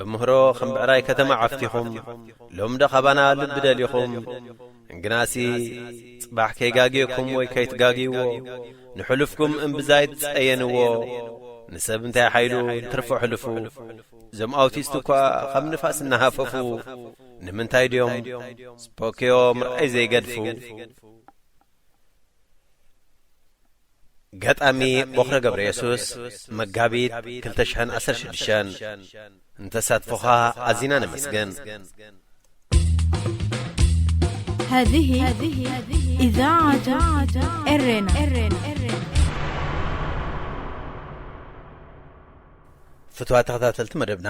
ብምህሮ ከም ብዕራይ ከተማ ዓፍቲኹም። ሎም ዶ ካባና ልቢ ደሊኹም? እንግናሲ ጽባሕ ከይጋግየኩም ወይ ከይትጋግይዎ ንሕሉፍኩም እምብዛይ ትጸየንዎ። ንሰብ እንታይ ሓይሉ ንትርፎ ሕልፉ። እዞም ኣውቲስት እኳ ከም ንፋስ እናሃፈፉ ንምንታይ ድዮም ስፖኪዮ ምርኣይ ዘይገድፉ? ገጣሚ ቦኽረ ገብረየሱስ መጋቢት ክልተ ሽሕን ዓሰርተ ሽዱሽተን። ንተሳትፎኻ ኣዚና ነመስግን። هذه إذاعة إرينا. ፍትዋ ተኸታተልቲ መደብና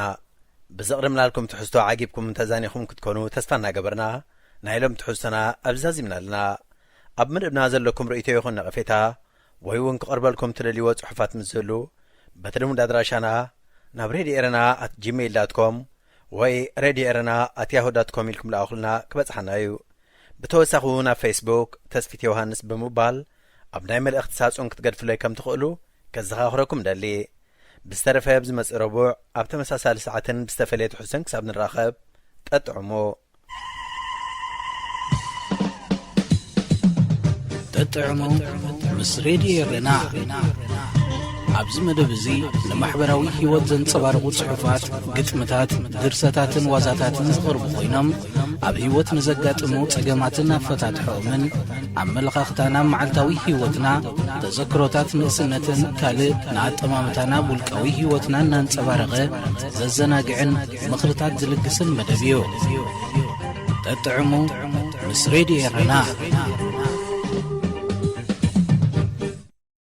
ብዘቕርብናልኩም ትሕዝቶ ዓጊብኩም ተዛኒኹም ክትኮኑ ተስፋ እናገበርና ናይ ሎም ትሕዝቶና ኣብዚ ዛዚምና ኣለና። ኣብ መደብና ዘለኩም ርእይቶ ይኹን ነቐፌታ ወይ እውን ክቐርበልኩም ትደልይዎ ጽሑፋት ምስ ዝህሉ በቲ ልሙድ ኣድራሻና ናብ ሬድዮ ኤረና ኣት ጂሜይል ዳት ኮም ወይ ሬድዮ ኤረና ኣት ያሁ ዳት ኮም ኢልኩም ለኣኹልና ክበጽሓና እዩ። ብተወሳኺ እውን ኣብ ፌስቡክ ተስፊት ዮሃንስ ብምባል ኣብ ናይ መልእኽቲ ሳጹን ክትገድፍለይ ከም ትኽእሉ ከዘኻኽረኩም ደሊ። ብዝተረፈ ኣብዚ መጽእ ረቡዕ ኣብ ተመሳሳሊ ሰዓትን ብዝተፈለየ ትሕዝቶን ክሳብ ንራኸብ፣ ጠጥዕሙ። ጠጥዕሙ ምስ ሬድዮ ኤረና። ኣብዚ መደብ እዚ ንማሕበራዊ ህይወት ዘንጸባርቑ ጽሑፋት፣ ግጥምታት፣ ድርሰታትን ዋዛታትን ዝቐርቡ ኮይኖም፣ ኣብ ህይወት ንዘጋጥሙ ጸገማትን ኣፈታትሖኦምን፣ ኣመለኻኽታና መዓልታዊ ህይወትና፣ ተዘክሮታት ንእስነትን ካልእ ንኣጠማምታና ውልቃዊ ህይወትና እናንጸባረቐ ዘዘናግዕን ምኽርታት ዝልግስን መደብ እዩ። ጠጥዕሙ ምስ ሬድዮ ኤረና።